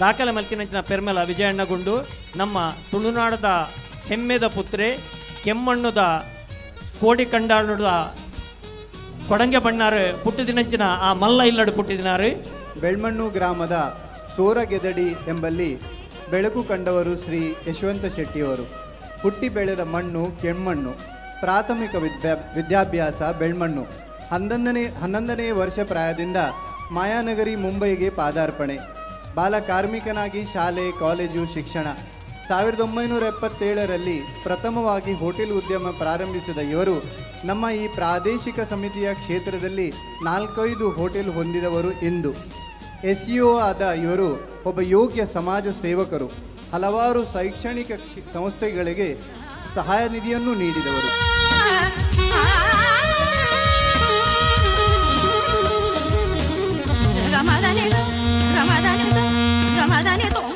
[SPEAKER 14] ದಾಖಲೆ ಮಲ್ತಿನಂಚಿನ ಪೆರ್ಮೆಲ ವಿಜಯಣ್ಣಗುಂಡು ನಮ್ಮ ತುಳುನಾಡದ ಹೆಮ್ಮೆದ ಪುತ್ರೆ ಕೆಮ್ಮಣ್ಣುದ ಕೋಡಿಕಂಡಾಣದ ಕೊಡಂಗೆ ಬಣ್ಣಾರು ಪುಟ್ಟಿದಿನಂಚಿನ ಆ ಮಲ್ಲ ಇಲ್ಲಡು ಪುಟ್ಟಿದಿನಾರು.
[SPEAKER 18] ಬೆಳ್ಮಣ್ಣು ಗ್ರಾಮದ ಸೋರಗೆದಡಿ ಎಂಬಲ್ಲಿ ಬೆಳಕು ಕಂಡವರು ಶ್ರೀ ಯಶವಂತ ಶೆಟ್ಟಿಯವರು. ಹುಟ್ಟಿ ಬೆಳೆದ ಮಣ್ಣು ಕೆಮ್ಮಣ್ಣು. ಪ್ರಾಥಮಿಕ ವಿದ್ಯಾಭ್ಯಾಸ ಬೆಳ್ಮಣ್ಣು. 11ನೇ ವರ್ಷ ಪ್ರಾಯದಿಂದ ಮಾಯಾನಗರಿ ಮುಂಬೈಗೆ ಪಾದಾರ್ಪಣೆ. ಬಾಲ ಕಾರ್ಮಿಕನಾಗಿ ಶಾಲೆ ಕಾಲೇಜು ಶಿಕ್ಷಣ. 1977ರಲ್ಲಿ ಪ್ರಥಮವಾಗಿ ಹೋಟೆಲ್ ಉದ್ಯಮ ಪ್ರಾರಂಭಿಸಿದ ಇವರು ನಮ್ಮ ಈ ಪ್ರಾದೇಶಿಕ ಸಮಿತಿಯ ಕ್ಷೇತ್ರದಲ್ಲಿ 4-5 ಹೋಟೆಲ್ ಹೊಂದಿದವರು ಇಂದು. SEO ಆದ ಇವರು ಒಬ್ಬ ಯೋಗ್ಯ ಸಮಾಜ ಸೇವಕರು. ಹಲವಾರು ಶೈಕ್ಷಣಿಕ ಸಂಸ್ಥೆಗಳಿಗೆ ಸಹಾಯ ನಿಧಿಯನ್ನು ನೀಡಿದವರು.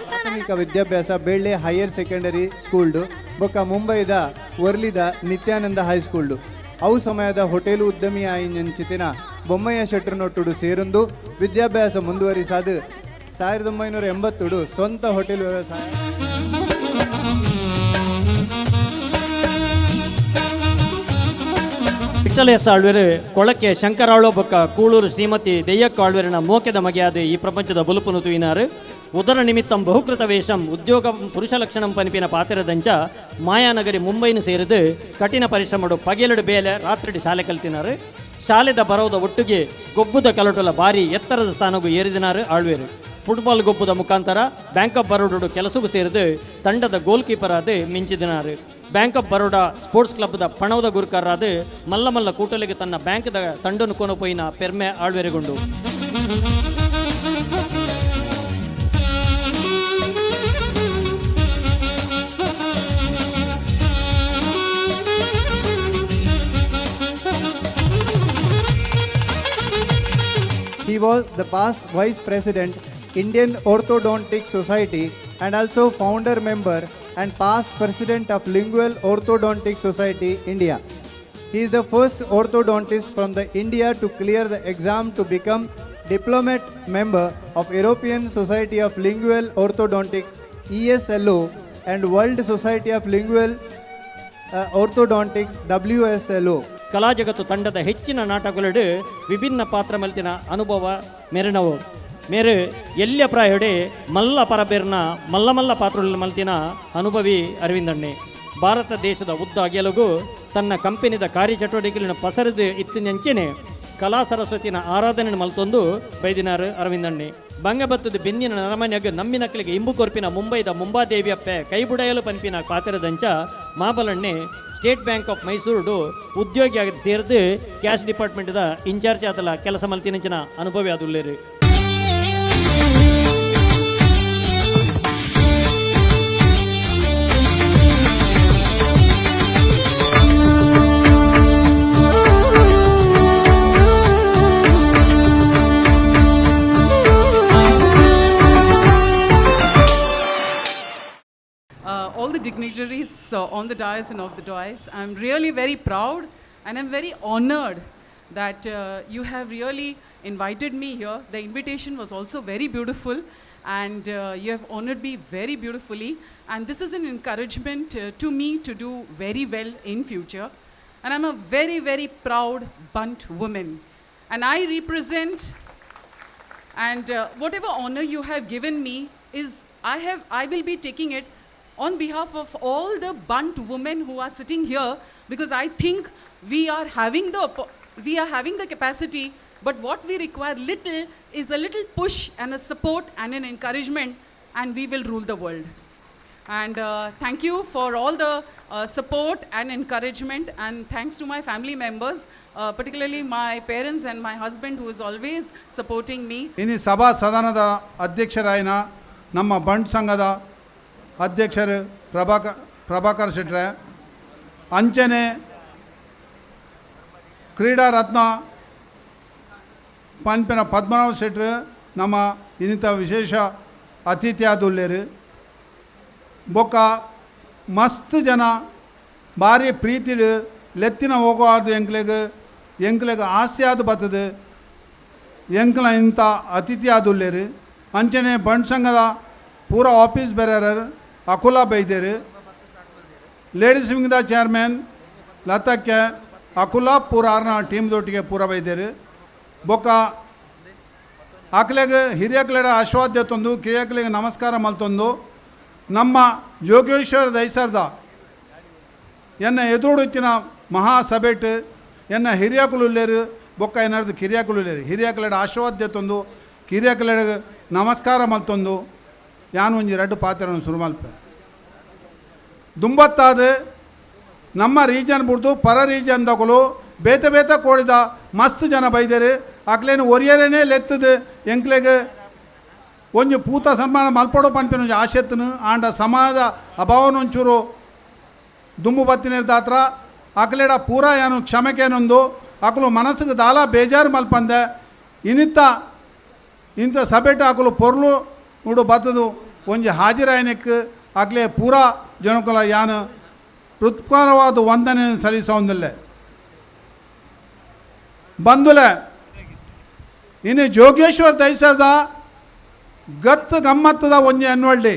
[SPEAKER 18] ಪ್ರಾಥಮಿಕ ವಿದ್ಯಾಭ್ಯಾಸ ಬೇಳ್ಳೆ ಹೈಯರ್ ಸೆಕೆಂಡರಿ ಸ್ಕೂಲ್ಡು ಬೊಕ್ಕ ಮುಂಬೈದ ವರ್ಲಿದ ನಿತ್ಯಾನಂದ ಹೈಸ್ಕೂಲ್ಡು. ಅವು ಸಮಯದ ಹೋಟೆಲ್ ಉದ್ಯಮಿ ಆಯಿನಂಚಿತಿನ ಬೊಮ್ಮಯ್ಯ ಶೆಟ್ಟರ್ನೊಟ್ಟುಡು ಸೇರೊಂದು ವಿದ್ಯಾಭ್ಯಾಸ ಮುಂದುವರಿಸಾದು 1980 ಸ್ವಂತ ಹೋಟೆಲ್ ವ್ಯವಸಾಯ.
[SPEAKER 14] ವಿಠ್ಠಲ ಎಸ್ ಆಳ್ವೆರು ಕೊಳಕೆ ಶಂಕರಾಳೋ ಬೊಕ್ಕ ಕೂಳೂರು ಶ್ರೀಮತಿ ದೆಯ್ಯಕ್ಕ ಆಳ್ವೆರಿನ ಮೋಕೆದ ಮಗೆಯಾದ ಈ ಪ್ರಪಂಚದ ಬುಲುಪುನು ತೂಯಿನಾರು. ಉದರ ನಿಮಿತ್ತಂ ಬಹುಕೃತ ವೇಷಂ ಉದ್ಯೋಗ ಪುರುಷ ಲಕ್ಷಣಂ ಪನಿಪಿನ ಪಾತಿರದಂಚ ಮಾಯಾನಗರಿ ಮುಂಬೈನು ಸೇರಿದು ಕಠಿಣ ಪರಿಶ್ರಮಡು ಪಗೆಲಡು ಬೇಲೆ ರಾತ್ರಿ ಶಾಲೆ ಕಲ್ತಿನಾರು. ಶಾಲೆದ ಬರೋದ ಒಟ್ಟಿಗೆ ಗೊಬ್ಬುದ ಕಲಟುಲ ಬಾರಿ ಎತ್ತರದ ಸ್ಥಾನಗೂ ಏರಿದಿನಾರು ಆಳ್ವೇರು. ಫುಟ್ಬಾಲ್ ಗೊಬ್ಬುದ ಮುಖಾಂತರ ಬ್ಯಾಂಕ್ ಆಫ್ ಬರೋಡೋಡು ಕೆಲಸಕ್ಕೂ ಸೇರಿದು ತಂಡದ ಗೋಲ್ ಕೀಪರ್ ಆದ ಮಿಂಚಿದಿನಾರು. Bank of Baroda sports ಕ್ಲಬ್ದ ಪಣವದ ಗುರುಕಾರರಾದ ಮಲ್ಲ ಮಲ್ಲ ಕೂಟಲಿಗೆ ತನ್ನ ಬ್ಯಾಂಕ್ದ ತಂಡನ್ನು ಕೊನಪೋಯಿನ ಪೆರ್ಮೆ ಆಳ್ವೆರೆಗೊಂಡು.
[SPEAKER 18] He was the past Vice President, Indian Orthodontic Society, and also founder member and past President of Lingual Orthodontic Society, India. He is the first orthodontist from the India to clear the exam to become diplomat member of European Society of Lingual Orthodontics, ESLO, and World Society of Lingual Orthodontics, WSLO.
[SPEAKER 14] ಕಲಾ ಜಗತ್ತು ತಂಡದ ಹೆಚ್ಚಿನ ನಾಟಕಗಳು ವಿಭಿನ್ನ ಪಾತ್ರ ಮಲ್ತಿನ ಅನುಭವ ಮೆರೆನವು. ಮೇರು ಎಲ್ಲಿಯ ಪ್ರಾಯಡೆ ಮಲ್ಲ ಪರಬೇರ್ನ ಮಲ್ಲ ಮಲ್ಲ ಪಾತ್ರಗಳ ಮಲ್ತಿನ ಅನುಭವಿ ಅರವಿಂದಣ್ಣೆ. ಭಾರತ ದೇಶದ ಉದ್ದ ಅಗೆಲುಗು ತನ್ನ ಕಂಪನಿದ ಕಾರ್ಯಚಟುವಟಿಕೆಗಳನ್ನು ಪಸರಿದು ಇತ್ತಿನಂಚೆನೆ ಕಲಾ ಸರಸ್ವತಿನ ಆರಾಧನೆ ಮಲ್ತೊಂದು ಬೈದಿನಾರು ಅರವಿಂದಣ್ಣೆ. ಬಂಗಬತ್ತದ ಬೆನ್ನಿನ ನರಮನ್ಯಾಗ ನಮ್ಮಿನಕ್ಕಲಿಗೆ ಇಂಬು ಕೊರ್ಪಿನ ಮುಂಬೈದ ಮುಂಬಾದೇವಿಯಪ್ಪೆ ಕೈಬುಡಯಲು ಪನ್ಪಿನ ಪಾತ್ರದಂಚ ಮಾಬಲಣ್ಣೆ state bank of ಮೈಸೂರುಡು ಉದ್ಯೋಗಿಯಾಗಿ ಸೇರಿದು ಕ್ಯಾಶ್ ಡಿಪಾರ್ಟ್ಮೆಂಟ್ದ ಇನ್ಚಾರ್ಜ್ ಆದಲ ಕೆಲಸ ಮಲ್ತಿನಂಚಿನ ಅನುಭವಿ ಆದುಲ್ಲೇರು.
[SPEAKER 19] All the dignitaries on the dais and off the dais. I'm really very proud and I'm very honored that you have really invited me here. The invitation was also very beautiful and you have honored me very beautifully. And this is an encouragement to me to do very well in future. And I'm a very, very proud Bunt woman. And I represent, and whatever honor you have given me is, I will be taking it on behalf of all the Bunt women who are sitting here, because I think we are having the capacity, but what we require little is a little push and a support and an encouragement, and we will rule the world. And thank you for all the support and encouragement, and thanks to my family members, particularly my parents and my husband, who is always supporting me.
[SPEAKER 20] ಇನಿ ಸಭಾ ಸದನದ ಅಧ್ಯಕ್ಷರಾಯಿನ ನಮ್ಮ ಬಂಟ್ ಸಂಘದ ಅಧ್ಯಕ್ಷರು ಪ್ರಭಾಕರ್ ಶೆಟ್ರೆ, ಅಂಚನೆ ಕ್ರೀಡಾ ರತ್ನ ಪನ್ಪಿನ ಪದ್ಮನಾಭ ಶೆಟ್ರು ನಮ್ಮ ಇನ್ನಿತ ವಿಶೇಷ ಅತಿಥಿಯಾದುಲ್ಲೇರು. ಬೊಕ್ಕ ಮಸ್ತ್ ಜನ ಭಾರಿ ಪ್ರೀತಿಡು ಲೆತ್ತಿನ ಹೋಗೋದು ಎಂಕ್ಲೆಗ್ ಎಂಕ್ಲೆಗ್ ಆಸೆ ಆದು ಬರ್ತದೆ ಎಂಕ್ಲ ಇಂಥ ಅತಿಥಿ ಆದುಲ್ಲೇರು. ಅಂಚನೆ ಬಂಟ್ ಸಂಘದ ಪೂರ ಆಫೀಸ್ ಬೇರೆಯರ್ ಅಕುಲಾ ಬೈದೇರು, ಲೇಡೀಸ್ ವಿಂಗ್ದ ಚೇರ್ಮನ್ ಲತಕ್ಕೆ ಅಕುಲಾ ಪೂರ ಆರ್ನ ಟೀಮ್ದೊಟ್ಟಿಗೆ ಪೂರ ಬೈದೇರು. ಬೊಕ್ಕ ಆಕ್ಲೆಗ್ ಹಿರಿಯಕ್ಲೆಡ ಆಶ್ವಾದ್ಯ ತಂದು ಕಿರಿಯಕ್ಲೆಗೆ ನಮಸ್ಕಾರ ಮಲ್ತೊಂದು ನಮ್ಮ ಜೋಗೇಶ್ವರ ದೈಸರ್ದ ಎನ್ನ ಎದುರುಡುತ್ತಿನ ಮಹಾಸಭೆಟ್ ಎನ್ನ ಹಿರಿಯಕುಲುಲ್ಲೇರು ಬೊಕ್ಕ ಏನಾದ್ರು ಕಿರಿಯಕುಲುಲ್ಲೇರು ಹಿರಿಯಕ್ಲೆಡ ಆಶ್ವಾದ್ಯ ತಂದು ಕಿರಿಯಕ್ಲೆಡ ನಮಸ್ಕಾರ ಮಲ್ತೊಂದು ಯಾನು ಒಂಜಿ ರಡ್ಡು ಪಾತ್ರವನ್ನು ಶುರು ಮಲ್ಪೆ. ದುಂಬತ್ತಾದ ನಮ್ಮ ರೀಜನ್ ಬಿಡ್ದು ಪರ ರೀಜನ್ ದಕಲು ಬೇತೆ ಬೇತೆ ಕೋಡಿದ ಮಸ್ತ್ ಜನ ಬೈದೇರು. ಅಕ್ಲೇನು ಒರಿಯರೇನೆ ಲೆತ್ತದು ಎಂಕ್ಲೆಗ್ ಒಂಜಿ ಪೂತ ಸನ್ಮಾನ ಮಲ್ಪಡೋ ಪನ್ಪಿನ ಒಂಜಿ ಆಶೆತ್ತನು ಆಂಡ ಸಮಾಜ ಅಭಾವನ ಒಂಚೂರು ದುಂಬು ಬತ್ತಿನಿರ್ದಾತ್ರ ಅಕ್ಲೇಡ ಪೂರ ಏನು ಕ್ಷಮಕೇನೊಂದು ಅಕಲು ಮನಸ್ಸಿಗೆ ದಾಲ ಬೇಜಾರು ಮಲ್ಪಂದೆ ಇನ್ನಿತ್ತ ಇಂಥ ಸಭೆಟ ಅಕಲು ಪೊರ್ಲು ನೋಡು ಬತ್ತದು ಒಂಜಿ ಹಾಜಿರಾಯನಕ್ಕೆ ಅಕ್ಲೆ ಪೂರಾ ಜನಕುಲ ಯಾನು ಹೃತ್ಪರವಾದ ವಂದನೆ ಸಲ್ಲಿಸೋಂದಿಲ್ಲ. ಬಂದುಲೆ ಇನ್ನು ಜೋಗೇಶ್ವರ ದೈಸರ್ದ ಗತ್ತು ಗಮ್ಮತ್ತದ ಒಂಜಿ ಆನ್ಯುವಲ್ ಡೇ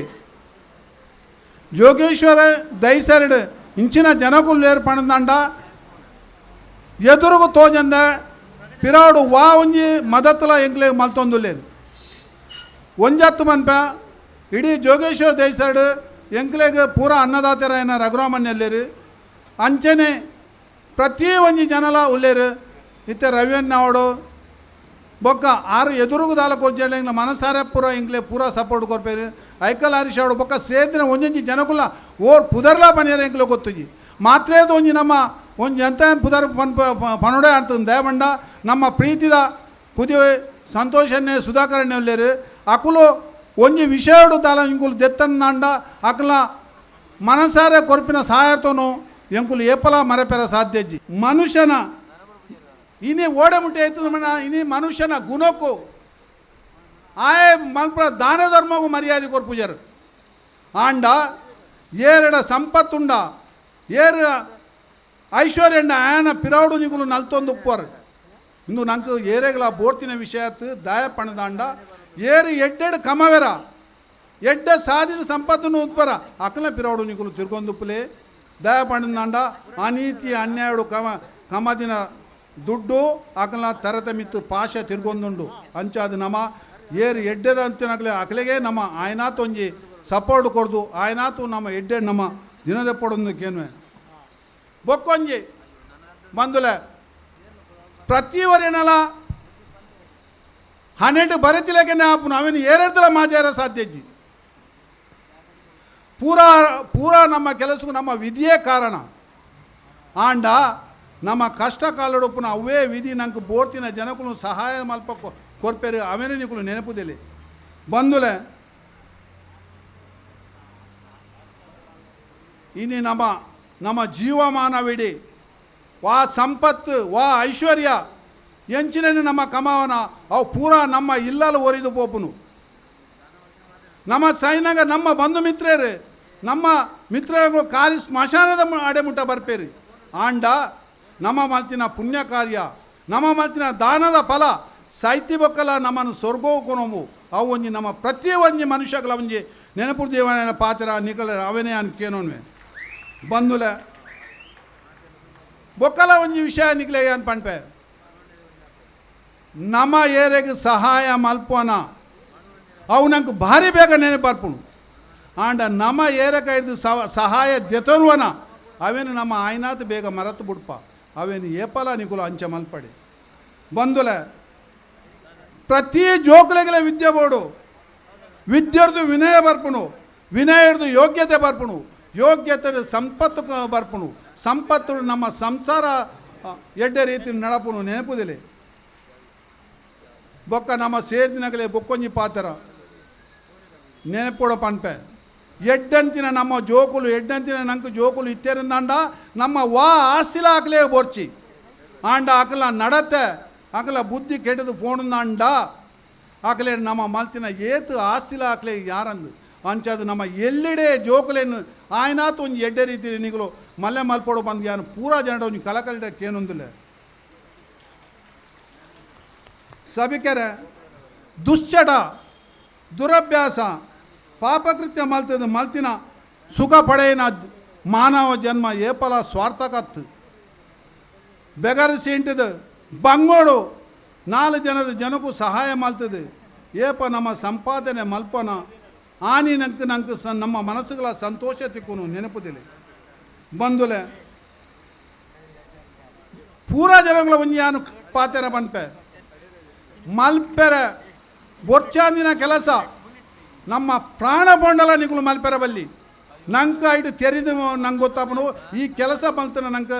[SPEAKER 20] ಜೋಗೇಶ್ವರ ದೈಸರ್ಡ್ ಇಂಚಿನ ಜನಕುಲ್ಲೇರು ಪಣದಂಡ ಎದುರುಗು ತೋಜಂದ ಪಿರಾಡು ವಾ ಒಂಜಿ ಮದತ್ತಲ ಎಂಕ್ಲೆ ಮಲ್ತೊಂದುಲ್ಲೇರು ಒಂಜತ್ತು ಮನ್ಪ ಇಡೀ ಜೋಗೇಶ್ವರ ದೈಸರ್ಡ್ ಎಂಕ್ಲೆಗ್ ಪೂರ ಅನ್ನದಾತರಾಯನ ರಘುರಾಮನ್ಯಲ್ಲೇರು ಅಂಚನೆ ಪ್ರತಿ ಒಂಜಿ ಜನಲ ಉಲ್ಲೇರು ಇತ್ತೆ ರವಿಯನ್ನಾವಡು ಬೊಕ್ಕ ಆರು ಎದುರುಗು ದಾಲ ಕೊರ್ಜೆಂಗ್ಲ ಮನಸಾರೆ ಪೂರ ಎಂಕ್ಲೆ ಪೂರ ಸಪೋರ್ಟ್ ಕೊರ್ಪೇರು ಐಕಲ್ ಹರೀಶ್ ಬೊಕ್ಕ ಸೇರ್ದಿನ ಒಂಜೊಂಜಿ ಜನಕುಲ ಓರ್ ಪುದರ್ಲಾ ಪನಿಯರ್ ಎಂಕ್ಲೆ ಗೊತ್ತುಜಿ ಮಾತ್ರೇದ ಒಂಜಿ ನಮ್ಮ ಒಂಜಿ ಎಂತ ಪುದರ್ ಪನ್ ಪನೋಡೆ ಅಂತಂದು ದಯಬಂಡ ನಮ್ಮ ಪ್ರೀತಿದ ಕುದಿ ಸಂತೋಷನ್ನೇ ಸುಧಾಕರಣ್ಯ ಉಲ್ಲೇರು ಅಕುಲು ಒಂಜಿ ವಿಷಯಡು ದಾಲ ಇಂಕುಲು ದೆತ್ತನ್ನಾಂಡ ಅಕಲ ಮನಸಾರೆ ಕೊರ್ಪಿನ ಸಹಾಯತೋನು ಎಂಕುಲು ಏಪಲ ಮರೆಪೆರ ಸಾಧ್ಯಜ್ಜಿ ಮನುಷ್ಯನ ಇನಿ ಓಡೆ ಮುಟ್ಟೆ ಆಯ್ತು ಮಣ್ಣ ಇನಿ ಮನುಷ್ಯನ ಗುಣಕ್ಕೂ ಆಯೆ ಮಲ್ಪ ದಾನ ಧರ್ಮಗೂ ಮರ್ಯಾದೆ ಕೊರ್ಪುಜರು ಆಂಡ ಏರಡ ಸಂಪತ್ತುಂಡ ಏರ ಐಶ್ವರ್ಯಂಡ ಆಯನ ಪಿರಾಡು ನಿಗುಲು ನಲ್ತೊಂದು ಉಪ್ಪರು ಇಂದು ನಂಗೆ ಏರೆಗಳ ಬೋರ್ತಿನ ವಿಷಯತ್ತು ದಾಯ ಪಣದಾಂಡ ಏರು ಎಡ್ಡೆಡ್ ಕಮವೆರ ಎಡ್ಡೆ ಸಾಧಿನ ಸಂಪತ್ತನ್ನು ಉತ್ಪರ ಅಕಲ ಪಿರಾಡು ನಿಗುಲು ತಿರ್ಗೊಂದುಪ್ಪಲೆ ದಯ ಪಣದಾಂಡ ಅನೀತಿ ಅನ್ಯಾಯಡು ಕಮ ಕಮದಿನ ದುಡ್ಡು ಅಕಲ ತರತಮಿತ್ತು ಪಾಶ ತಿರ್ಗೊಂದುಂಡು ಅಂಚಾದ ನಮ ಏರು ಎಡ್ಡೆದ ಅಂತಿನಗಲೆ ಅಕಲೆಗೆ ನಮ್ಮ ಆಯನಾತು ಒಂಜಿ ಸಪೋರ್ಟ್ ಕೊಡ್ದು ಆಯನಾತು ನಮ್ಮ ಎಡ್ಡೆ ನಮ್ಮ ದಿನದ ಪಡೊಂದು ಕೇನ್ವೆ ಬೊಕ್ಕೊಂಜಿ ಬಂದುಲೆ ಪ್ರತಿ ವರೆನಲ 12 ಬರತಿಲಕೆನೆ ಆಪುನು ಅವೇನು ಏರೆಡ್ತಲ ಮಾಜಾರ ಸಾಧ್ಯಜ್ಜಿ ಪೂರಾ ಪೂರಾ ನಮ್ಮ ಕೆಲಸಕ್ಕೂ ನಮ್ಮ ವಿಧಿಯೇ ಕಾರಣ ಆಂಡ ನಮ್ಮ ಕಷ್ಟ ಕಾಲಡೊಪ್ಪುನ ಅವೇ ವಿಧಿ ನಂಗೆ ಬೋರ್ತಿನ ಜನಕುಲು ಸಹಾಯ ಮಲ್ಪ ಕೊರ್ಪೇರು ಅವೇನೇ ನಿಕುಲು ನೆನಪುದಿಲ್ಲ ಬಂದುಲೆ ಇನಿ ನಮ್ಮ ನಮ್ಮ ಜೀವಮಾನವಿಡಿ ವಾ ಸಂಪತ್ತು ವಾ ಐಶ್ವರ್ಯ ಎಂಚಿನ ನಮ್ಮ ಕಮಾವನ ಅವು ಪೂರಾ ನಮ್ಮ ಇಲ್ಲಲು ಒರಿದು ಪೋಪುನು ನಮ್ಮ ಸೈನಾಗ ನಮ್ಮ ಬಂಧು ಮಿತ್ರರು ನಮ್ಮ ಮಿತ್ರರು ಖಾಲಿ ಸ್ಮಶಾನದ ಅಡೆಮುಟ್ಟ ಬರ್ಪೇರಿ ಆಂಡ ನಮ್ಮ ಮಲ್ತಿನ ಪುಣ್ಯ ಕಾರ್ಯ ನಮ್ಮ ಮಲ್ತಿನ ದಾನದ ಫಲ ಸಾಹಿತ್ಯ ಬೊಕ್ಕಲ ನಮ್ಮನ್ನು ಸ್ವರ್ಗೋಕೊನೋವು ಅವು ಒಂಜಿ ನಮ್ಮ ಪ್ರತಿ ಒಂಜಿ ಮನುಷ್ಯಗಳ ಒಂಜಿ ನೆನಪು ದೇವನ ಪಾತ್ರ ನಿಕಲ ಅವನೇ ಅನ್ಕೇನೋನ್ವೆ ಬಂದುಲೆ ಬೊಕ್ಕಲ ಒಂಜಿ ವಿಷಯ ನಿಕ್ಲೆ ಅನ್ ಪನ್ಪೆ ನಮ್ಮ ಏರೆಗೆ ಸಹಾಯ ಮಲ್ಪೋನ ಅವು ನಂಗೆ ಭಾರಿ ಬೇಗ ನೆನಪರ್ಪುಣು ಆಂಡ ನಮ್ಮ ಏರಕ ಹಿಡಿದು ಸಹಾಯ ದೆತನುವನ ಅವೇನು ನಮ್ಮ ಆಯ್ನಾತ್ ಬೇಗ ಮರತು ಬುಡ್ಪ ಅವೇನು ಏಪಲ ನಿಕುಲು ಅಂಚೆ ಮಲ್ಪಡಿ ಬಂದುಲೆ ಪ್ರತಿ ಜೋಕುಲೆಗಲ ವಿದ್ಯೆ ಬೋಡು ವಿದ್ಯರ್ದು ವಿನಯ ಬರ್ಪುಣು ವಿನಯರ್ದು ಯೋಗ್ಯತೆ ಬರ್ಪುಣು ಯೋಗ್ಯತೆ ಸಂಪತ್ತು ಬರ್ಪುಣು ಸಂಪತ್ತು ನಮ್ಮ ಸಂಸಾರ ಎಡ್ಡೆ ರೀತಿ ನಡಪುನು ನೆನಪುದಿಲ್ಲ ಬೊಕ್ಕ ನಮ್ಮ ಸೇರ್ದಿನಗಲೆ ಬೊಕ್ಕೊಂಜಿ ಪಾತ್ರ ನೆನಪೋಡ ಪನ್ಪೆ ಎಡ್ಡಂತಿನ ನಮ್ಮ ಜೋಕುಲು ಎಡ್ಡಂತಿನ ನಂಗೆ ಜೋಕುಲು ಇತ್ತೇರಿಂದಾಂಡ ನಮ್ಮ ವಾ ಆಸ್ತಿಲ ಹಾಕಲೇ ಬೋರ್ಚಿ ಆಂಡ ಆಕಲ ನಡತೆ ಆಕಲ ಬುದ್ಧಿ ಕೆಟ್ಟದು ಫೋನುಂದಾಂಡ ಆಕಲೆ ನಮ್ಮ ಮಲ್ತಿನ ಏತು ಆಸ್ತಿಲ ಹಾಕಲೆ ಯಾರಂದು ಅಂಚದು ನಮ್ಮ ಎಲ್ಲಿಡೆ ಜೋಕುಲೇನು ಆಯ್ನಾತು ಒಂಜಿ ಎಡ್ಡೆ ರೀತಿ ನಿಗುಲು ಮಲ್ಲೆ ಮಲ್ಪೋಡು ಬಂದು ಯಾನು ಪೂರಾ ಜನರ ಒಂಜಿ ಕಲಕಲ್ಡ ಕೇನೊಂದಿಲ್ಲ ಸಭಿಕರ ದುಶ್ಚಟ ದುರಭ್ಯಾಸ ಪಾಪಕೃತ್ಯ ಮಲ್ತದ ಮಲ್ತಿನ ಸುಖ ಪಡೆಯಿನ ಮಾನವ ಜನ್ಮ ಏಪಲ ಸ್ವಾರ್ಥಕತ್ತು ಬೆಗರ ಸೀಂಟದ ಬಂಗೋಡು ನಾಲು ಜನದ ಜನಕ್ಕೂ ಸಹಾಯ ಮಲ್ತದೆ ಏಪ ನಮ್ಮ ಸಂಪಾದನೆ ಮಲ್ಪನ ಆನಿ ನಂಗೆ ನಂಗೆ ಸ ನಮ್ಮ ಮನಸ್ಸುಗಳ ಸಂತೋಷ ತಿಕ್ಕುನು ನೆನಪುದಿಲ್ಲ ಬಂದುಲೆ ಪೂರಾ ಜನಗಳ ಒಂಜಿ ಪಾತೆರ ಬನ್ಪೆ ಮಲ್ಪೆರೆ ಬೊರ್ಚಾಂದಿನ ಕೆಲಸ ನಮ್ಮ ಪ್ರಾಣ ಬೋಂಡಲ ನಿಗುಲು ಮಲ್ಪೆರ ಬಲ್ಲಿ ನಂಗೆ ಇಟ್ಟು ತೆರಿದು ನಂಗೆ ಗೊತ್ತಾಪನು ಈ ಕೆಲಸ ಮಲ್ತನ ನಂಗೆ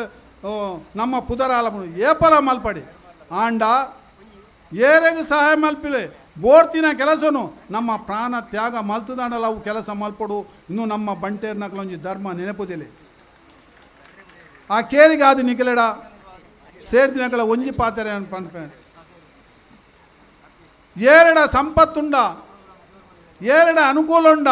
[SPEAKER 20] ನಮ್ಮ ಪುದರ ಆಲಪನು ಏಪಲ ಮಲ್ಪಡಿ ಆಂಡ ಏರೆಗೆ ಸಹಾಯ ಮಲ್ಪಿಲೆ ಬೋರ್ತಿನ ಕೆಲಸನು ನಮ್ಮ ಪ್ರಾಣ ತ್ಯಾಗ ಮಲ್ತದಾಂಡಲ ಅವು ಕೆಲಸ ಮಲ್ಪಡು ಇನ್ನು ನಮ್ಮ ಬಂಟೇರ್ನಕಲೊಂಜಿ ಧರ್ಮ ನೆನಪುದಿಲ್ಲ ಆ ಕೇರಿಗೆ ಅದು ನಿಕಲೆಡ ಸೇರ್ದಿನಕಲ ಒಂಜಿ ಪಾತೆರೆ ಅನ್ಪನ್ಪೆ ಏರಡ ಸಂಪತ್ತುಂಡ ಏರಡ ಅನುಕೂಲ ಉಂಡ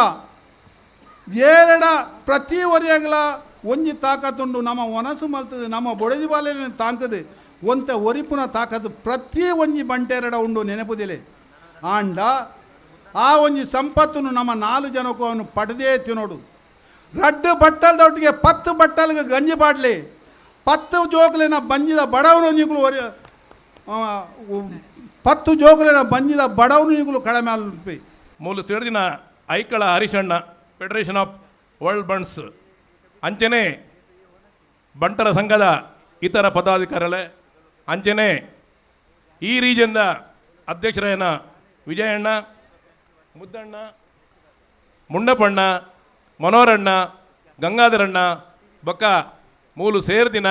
[SPEAKER 20] ಏರಡ ಪ್ರತಿ ಒರಿಯಗಲ ಒಂಜಿ ತಾಕತ್ತುಂಡು ನಮ್ಮ ಒನಸು ಮಲ್ತದೆ ನಮ್ಮ ಬೊಡೆದಿ ಬಾಲೆ ತಾಂಕದೆ ಒಂತೆ ಒರಿಪುನ ತಾಕತ್ತು ಪ್ರತಿ ಒಂಜಿ ಬಂಟೆರಡ ಉಂಡು ನೆನಪುದಿಲೆ ಆಂಡ ಆ ಒಂಜಿ ಸಂಪತ್ತನ್ನು ನಮ್ಮ 4 ಜನಕ್ಕೂ ಅವನು ಪಡೆದೇ ತಿನ್ನೋಡು. ರಡ್ಡು ಬಟ್ಟಲ್ದೊಟ್ಟಿಗೆ 10 ಬಟ್ಟಲ್ಗೆ ಗಂಜಿ ಪಾಡಲಿ, 10 ಜೋಕುಲಿನ ಬಂಜಿದ ಬಡವನು ನಿಗುಲು 10 ಜೋಕುಲಿನ ಬಂಜಿದ ಬಡವನು ನಿಗುಲು ಕಡಿಮೆ ಅಲ್ಪಿ.
[SPEAKER 21] ಮೂಲು ಸೇರಿದಿನ Aikala Harishanna federation of world Bunts ಅಂಚನೆ ಬಂಟರ ಸಂಘದ ಇತರ ಪದಾಧಿಕಾರಿಗಳೇ, ಅಂಚನೆ ಈ ರೀಜನ್ದ ಅಧ್ಯಕ್ಷರಾಯನ ವಿಜಯಣ್ಣ, ಮುದ್ದಣ್ಣ, ಮುಂಡಪಣ್ಣ, ಮನೋರಣ್ಣ, ಗಂಗಾಧರಣ್ಣ ಬೊಕ್ಕ ಮೂಲು ಸೇರ್ದಿನ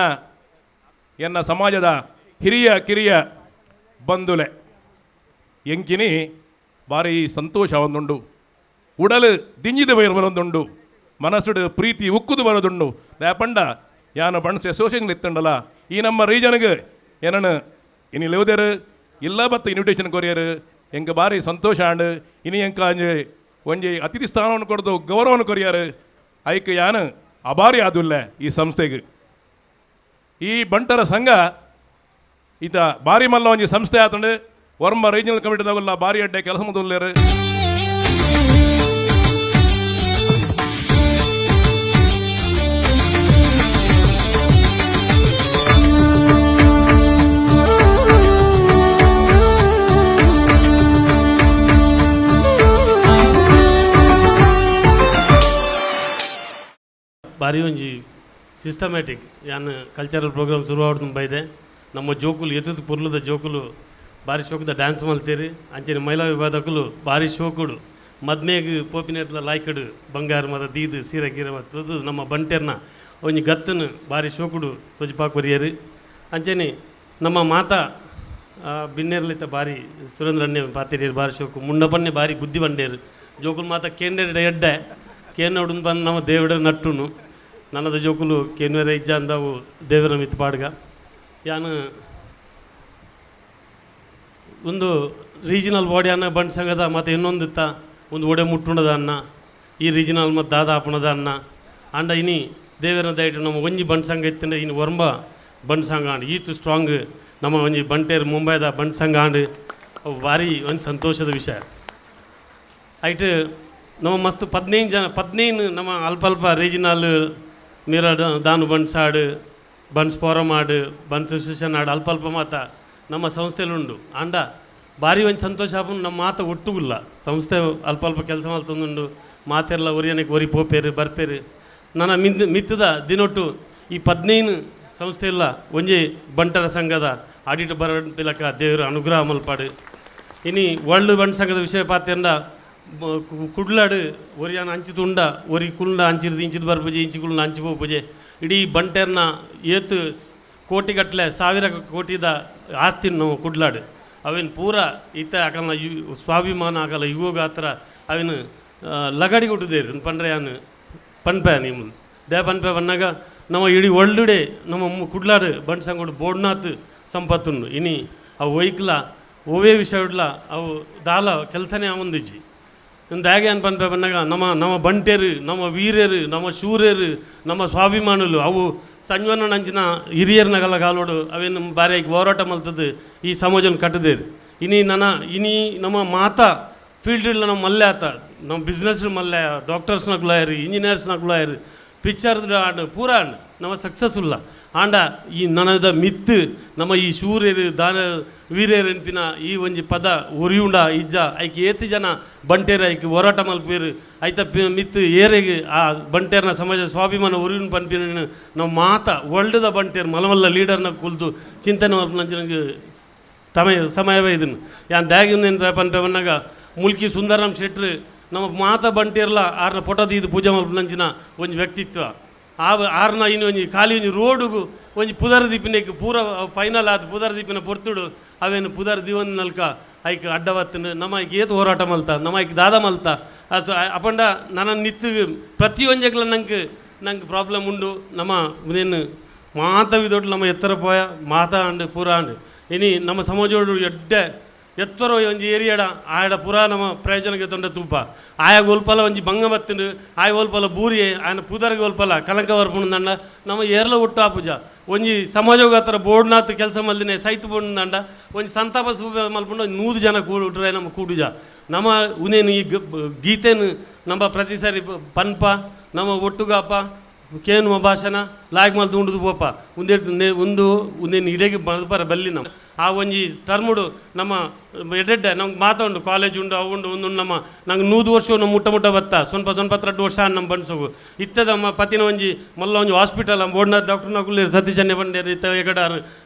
[SPEAKER 21] ಎನ್ನ ಸಮಾಜದ ಹಿರಿಯ ಕಿರಿಯ ಬಂಧುಲೆ ಎಂಕಿನಿ ಭಾರಿ ಸಂತೋಷ ಒಂದುಂಡು, ಉಡಲು ದಿಂಜಿದ ಬರೋದುಂಡು, ಮನಸ್ಸುಡು ಪ್ರೀತಿ ಉಕ್ಕುದು ಬರೋದುಂಡು. ದಾಪಂಡ ಯಾನು ಬಂಡ್ಸ್ ಅಸೋಸಿಯೇಷನ್ ಇತ್ತಂಡಲ್ಲ ಈ ನಮ್ಮ ರೀಜನ್ಗೆ ಏನನ್ನು ಇನಿ ಲೆವುದೇರು ಇಲ್ಲ ಬತ್ತ ಇನ್ವಿಟೇಷನ್ ಕೊರಿಯರು ಎಂಗೆ ಭಾರಿ ಸಂತೋಷ ಆಂಡು. ಇನಿ ಎಂಕ ಅಂಜೆ ಒಂಜಿ ಅತಿಥಿ ಸ್ಥಾನವನ್ನು ಕೊಡ್ದು ಗೌರವವನ್ನು ಕೊರಿಯರು ಐಕ್ ಯಾನು ಅಭಾರಿ ಆದುಲ್ಲ ಈ ಸಂಸ್ಥೆಗೆ. ಈ ಬಂಟರ ಸಂಘ ಈತ ಭಾರಿ ಮಲ್ಲ ಒಂಜಿ ಸಂಸ್ಥೆ ಆತಂಡು ವರ್ಮ ರೀಜನಲ್ ಕಮಿಟಿದಾಗಲ್ಲ ಭಾರಿ ಅಡ್ಡೆ ಕೆಲಸ ಮೊದಲೇರು.
[SPEAKER 22] ಭಾರಿ ಒಂಜಿ ಸಿಸ್ಟಮ್ಯಾಟಿಕ್ ಯಾನ್ ಕಲ್ಚರಲ್ ಪ್ರೋಗ್ರಾಮ್ ಶುರು ಆವಡ್ದು ಬೈದೆ. ನಮ್ಮ ಜೋಕುಲು ಎತ್ತದ ಪೊರ್ಲುದ ಜೋಕುಲು ಭಾರಿ ಶೋಕದ ಡ್ಯಾನ್ಸ್ ಮಲ್ತೇರಿ. ಅಂಚನೆ ಮಹಿಳಾ ವಿಭಾಗದಕುಲು ಭಾರಿ ಶೋಕುಡು ಮದ್ಮೆಗ್ ಪೋಪಿನೆಟ್ಲ ಲಾಯ್ಕಡು ಬಂಗಾರ ಮದ ದೀದು ಸೀರೆ ಗೀರೆ ಮತ್ತು ನಮ್ಮ ಬಂಟೆರ್ನ ಒಂಜಿ ಗತ್ತನು ಭಾರಿ ಶೋಕುಡು ತೊಜಿಪಾಕ್ ಬರಿಯರು. ಅಂಚನೆ ನಮ್ಮ ಮಾತಾ ಬಿನ್ನೇರ್ಲಿತ್ತ ಭಾರಿ ಸುರೇಂದ್ರಣ್ಣೆ ಪಾತಿರಿಯರು ಭಾರಿ ಶೋಕು, ಮುಂಡಪನ್ನೆ ಭಾರಿ ಬುದ್ಧಿ ಬಂಡೇರು ಜೋಕುಲು ಮಾತ ಕೇಂದ್ರ ಎಡ್ಡೆ ಕೇನೋಡು ಬಂದು ನಮ್ಮ ದೇವಿಡ ನಟ್ಟುನು ನನ್ನದ ಜೋಕುಲು ಕೇನ್ವೇರ ಇಜ್ಜ ಅಂದವು ದೇವರ ಮಿತ್ ಪಾಡ್ಗ. ಯಾನು ಒಂದು ರೀಜಿನಲ್ ಬಾಡಿ ಅನ್ನ ಬಂಟ್ ಸಂಘದ ಮತ್ತು ಇನ್ನೊಂದಿತ್ತ ಒಂದು ಒಡೆ ಮುಟ್ಟುಣದ ಅನ್ನ ಈ ರೀಜಿನಲ್ ಮತ್ತು ದಾದ ಆಪಣದ ಅನ್ನ ಅಂಡ ಇನಿ ದೇವರ ದಯಟು ನಮ್ಮ ಒಂಜಿ ಬಂಟ್ ಸಂಘ ಇತ್ತಂದ್ರೆ ಇನ್ನು ಒರ್ಂಬ ಬಂಟ್ ಸಂಘ ಆಂಡ್ ಈತು ಸ್ಟ್ರಾಂಗ್ ನಮ್ಮ ಒಂಜಿ ಬಂಟೇರು ಮುಂಬೈದ ಬಂಟ್ ಸಂಘ ಆಂಡ್ ಅವು ಭಾರಿ ಒಂದು ಸಂತೋಷದ ವಿಷಯ. ಐಟ್ ನಮ್ಮ ಮಸ್ತ್ 15 ಜನ 15 ನಮ್ಮ ಅಲ್ಪ ಅಲ್ಪ ರೀಜಿನಲ್ ಮೀರ ದಾನು ಬಂಟ್ಸ್ ಆಡು, ಬಂಟ್ಸ್ ಫೋರಮ್ ಆಡು, ಬಂಟ್ಸ್ ಅಸೋಸಿಯೇಷನ್ ಆಡು ಅಲ್ಪ ಅಲ್ಪ ಮಾತ ನಮ್ಮ ಸಂಸ್ಥೆಲುಂಡು. ಆಂಡ ಭಾರಿ ಒಂದು ಸಂತೋಷ ಆಪುಂಡು ನಮ್ಮ ಮಾತ ಒಟ್ಟುಗುಲ್ಲ ಸಂಸ್ಥೆ ಅಲ್ಪ ಅಲ್ಪ ಕೆಲಸ ಮಲ್ತೊಂದುಂಡು ಮಾತೆಲ್ಲ ಒರಿಯನಕ್ಕೆ ಒರಿ ಪೋಪೇರು ಬರ್ಪೇರು. ನನ್ನ ಮಿತ್ತದ ದಿನೊಟ್ಟು ಈ 15 ಸಂಸ್ಥೆ ಇಲ್ಲ ಒಂಜಿ ಬಂಟರ ಸಂಘದ ಆಡಿಟ್ ಬರಪಿಲಕ ದೇವರು ಅನುಗ್ರಹ ಮಲ್ಪಾಡು. ಇನಿ ವರ್ಲ್ಡ್ ಬಂಟ್ ಸಂಘದ ವಿಷಯ ಪಾತೆಂಡ ಕುಡ್ಲಾಡು ಒರಿಯಾನ ಅಂಚಿ ತುಂಡ ಒರಿ ಕುಂಡ ಅಂಚಿರ್ದು ಇಂಚಿದ ಬರ್ಪುಜೆ ಇಂಚಿ ಕುಳ್ಳ ಅಂಚಿ ಪೋಪುಜೆ ಇಡೀ ಬಂಟೆರ್ನ ಏತು ಕೋಟಿಗಟ್ಟಲೆ 1000 ಕೋಟಿದ ಆಸ್ತಿ ನಾವು ಕುಡ್ಲಾಡು ಅವೇನು ಪೂರ ಇತ್ತ ಆಕಲ್ನ you ಸ್ವಾಭಿಮಾನ ಆಗಲ್ಲ ಯುವಗಾತ್ರ ಅವೇನು ಲಗಡಿ ಕೊಟ್ಟಿದ್ದೇರು ಪಂಡ್ರೆ ಯಾನು ಪನ್ಪೆ ನಿಮ್ಮ they ಪನ್ಪೆ ಬನ್ನಾಗ ನಮ್ಮ ಇಡೀ ವರ್ಲ್ಡ್ ನಮ್ಮ ಕುಡ್ಲಾಡು ಬಂಟ್ ಸಂಗೋಡು ಬೋಡ್ನಾಥ್ ಸಂಪತ್ತುಂಡು. ಇನಿ ಅವು ಒಯ್ಕ್ಲ ಓವೇ ವಿಷಯ ಇಡ್ಲ ಅವು ದಾಲ ಕೆಲಸನೇ ಅವಂದಿಜ್ಜಿ. ದಾಗೆ ಅನ್ ಪನ್ಪೆ ಬನ್ನಾಗ ನಮ್ಮ ನಮ್ಮ ಬಂಟೇರು ನಮ್ಮ ವೀರರು ನಮ್ಮ ಶೂರರು ನಮ್ಮ ಸ್ವಾಭಿಮಾನುಲು ಅವು ಸಂಜೀವನ ನಂಚಿನ ಹಿರಿಯರ್ನಗಲ ಕಾಲೋಡು ಅವೇನು ಬಾರಿಯಾಗಿ ಹೋರಾಟ ಮಲ್ತದ್ದು ಈ ಸಮಾಜನ ಕಟ್ಟದೇರು. ಇನಿ ನನ್ನ ಇನಿ ನಮ್ಮ ಮಾತಾ ಫೀಲ್ಡ್ ನಮ್ಮ ಮಲ್ಲೆ ಆತ ನಮ್ಮ ಬಿಸ್ನೆಸ್ ಮಲ್ಲೆ ಡಾಕ್ಟರ್ಸ್ನ ಕುಲಾಯರು ಇಂಜಿನಿಯರ್ಸ್ನ ಕುಲಾಯರು ಪಿಕ್ಚರ್ ಆಂಡ್ ಪೂರ ಆಂಡ್ ನಮ್ಮ ಸಕ್ಸಸ್ಫುಲ್ಲ ಆಂಡ ಈ ನನದ ಮಿತ್ತು ನಮ್ಮ ಈ ಶೂರ್ಯರು ದಾನ ವೀರ್ಯರು ಎನ್ಪಿನ ಈ ಒಂಜಿ ಪದ ಒರಿಯುಂಡ ಇಜ್ಜ ಐಕ್ ಏತು ಜನ ಬಂಟೇರು ಐಕ್ ಹೋರಾಟ ಮಲ್ಪೇರು ಐತ ಮಿತ್ತು ಏರೆಗೆ ಆ ಬಂಟೇರ್ನ ಸಮಾಜ ಸ್ವಾಭಿಮಾನ ಒರಿಯುಂಡು ಪನ್ಪಿನ ನಮ್ಮ ಮಾತ ವರ್ಲ್ಡ್ದ ಬಂಟೇರು ಮಲಮಲ್ಲ ಲೀಡರ್ನ ಕುಲ್ದು ಚಿಂತನೆ ಮಲ್ಪನಂಚ ಸಮಯವೇ ಇದನ್ನು ಯಾನ್ ದ್ಯಾಗಿನ ಪನ್ಪೆ ಬನ್ನಾಗ ಮುಲ್ಕಿ ಸುಂದರರಾಮ್ ಶೆಟ್ರು ನಮ್ಮ ಮಾತ ಬಂಟೇರ್ಲ ಆರ್ನ ಫೋಟೋ ಇದು ಪೂಜೆ ಮಲ್ಪನಂಚಿನ ಒಂಜಿ ವ್ಯಕ್ತಿತ್ವ ಆ ಆರ್ನ ಇನ್ನು ಒಂಜಿ ಖಾಲಿ ಒಂಜಿ ರೋಡುಗು ಒಂಜಿ ಪುದರ್ ದೀಪಿನಕ್ಕೆ ಪೂರ ಫೈನಲ್ ಆದ ಪುದರ್ ದೀಪಿನ ಪೊರ್ತುಡು ಅವೇನು ಪುದರ್ ದಿವನ್ ನಲ್ಕ ಐಕ್ ಅಡ್ಡವತ್ತನು ನಮ್ಮ ಐಕ್ ಏತು ಹೋರಾಟ ಮಲ್ತ ನಮ್ಮ ಐಕ್ ದಾದ ಮಲ್ತ ಅಪಂಡ ನನ್ನ ನಿತ್ತು ಪ್ರತಿಯೊಂಜಗ್ಲ ನಂಗೆ ನಂಗೆ ಪ್ರಾಬ್ಲಮ್ ಉಂಡು ನಮ್ಮ ಏನು ಮಾತ ವಿದೊಡ್ಡು ನಮ್ಮ ಎತ್ತರ ಪೋಯ ಮಾತ ಅಂಡು ಪೂರ ಅಂಡು ಇನಿ ನಮ್ಮ ಸಮಾಜೋಡು ಎಡ್ಡೆ ಎತ್ತರೋ ಒಂಜಿ ಏರಿಯಾಡ ಆಯಡ ಪೂರಾ ನಮ್ಮ ಪ್ರಯೋಜನಕ್ಕೆ ತೊಂಡ ತೂಪ ಆಯ ಒಲ್ಪಲ ಒಂಜಿ ಬಂಗ ಬತ್ತಿಂಡು ಆಯ ಒಲ್ಪಲ ಬೂರಿ ಆಯನ ಪೂದರ್ಗೆ ಒಲ್ಪಲ ಕಲಂಕ ಬರ್ಪುಂಡು ನಮ್ಮ ಏರ್ಲ ಒಟ್ಟು ಆಪುಜ ಒಂಜಿ ಸಮಾಜೋಗಾತ್ರ ಬೋರ್ಡ್ನಾತ್ ಕೆಲಸ ಮಲ್ದಿನ ಸೈತ್ ಬೋರ್ಡ್ನಂಡ ಒಂಜಿ ಸಂತಾಪ ಸೂಪೆ ಮಲ್ಪುಂಡು 100 ಜನ ಕೂಡ್ರೆ ನಮ್ಮ ಕೂಡುಜ ನಮ್ಮ ಉನೇನು ಈ ಗೀತೆನು ನಮ್ಮ ಪ್ರತಿ ಸಾರಿ ಪನ್ಪ ನಮ್ಮ ಒಟ್ಟುಗಾಪ ಕೇನುವ ಭಾಷಣ ಲಾಗ್ ಮಲ್ತು ಉಂಡುದು ಪೋಪ ಉಂದೆ ಒಂದು ಉಂದೇನು ಇಡೆಗೆ ಮಲ್ಪರ ಬಲ್ಲಿ ನಮ್ಮ ಆ ಒಂಜಿ ಟರ್ಮುಡು ನಮ್ಮ ಎಡೆಡ್ಡೆ ನಮ್ಗೆ ಮಾತಾ ಉಂಡು ಕಾಲೇಜ್ ಉಂಡು ಅವು ಉಂಡು ಒಂದು ನಮ್ಮ ನಂಗೆ 100 ವರ್ಷ ನಮ್ಮ ಮುಟ್ಟ ಮುಟ್ಟ ಬತ್ತ ಸ್ವಲ್ಪ ಸ್ವಲ್ಪ 2 ವರ್ಷ ನಮ್ಮ ಬಣ್ಸೋಗು ಇತ್ತದ ನಮ್ಮ ಪತಿನ ಒಂಜಿ ಮಲ್ಲ ಒಂಜಿ ಹಾಸ್ಪಿಟಲ್ ನಮ್ಮ ಬೋರ್ಡ್ನ ಡಾಕ್ಟರ್ನ ಕುಲ್ಲೇರು ಸತೀಶನ್ನೇ ಬಂಡೇರು ಇತ್ತ ಎಗಡಾರು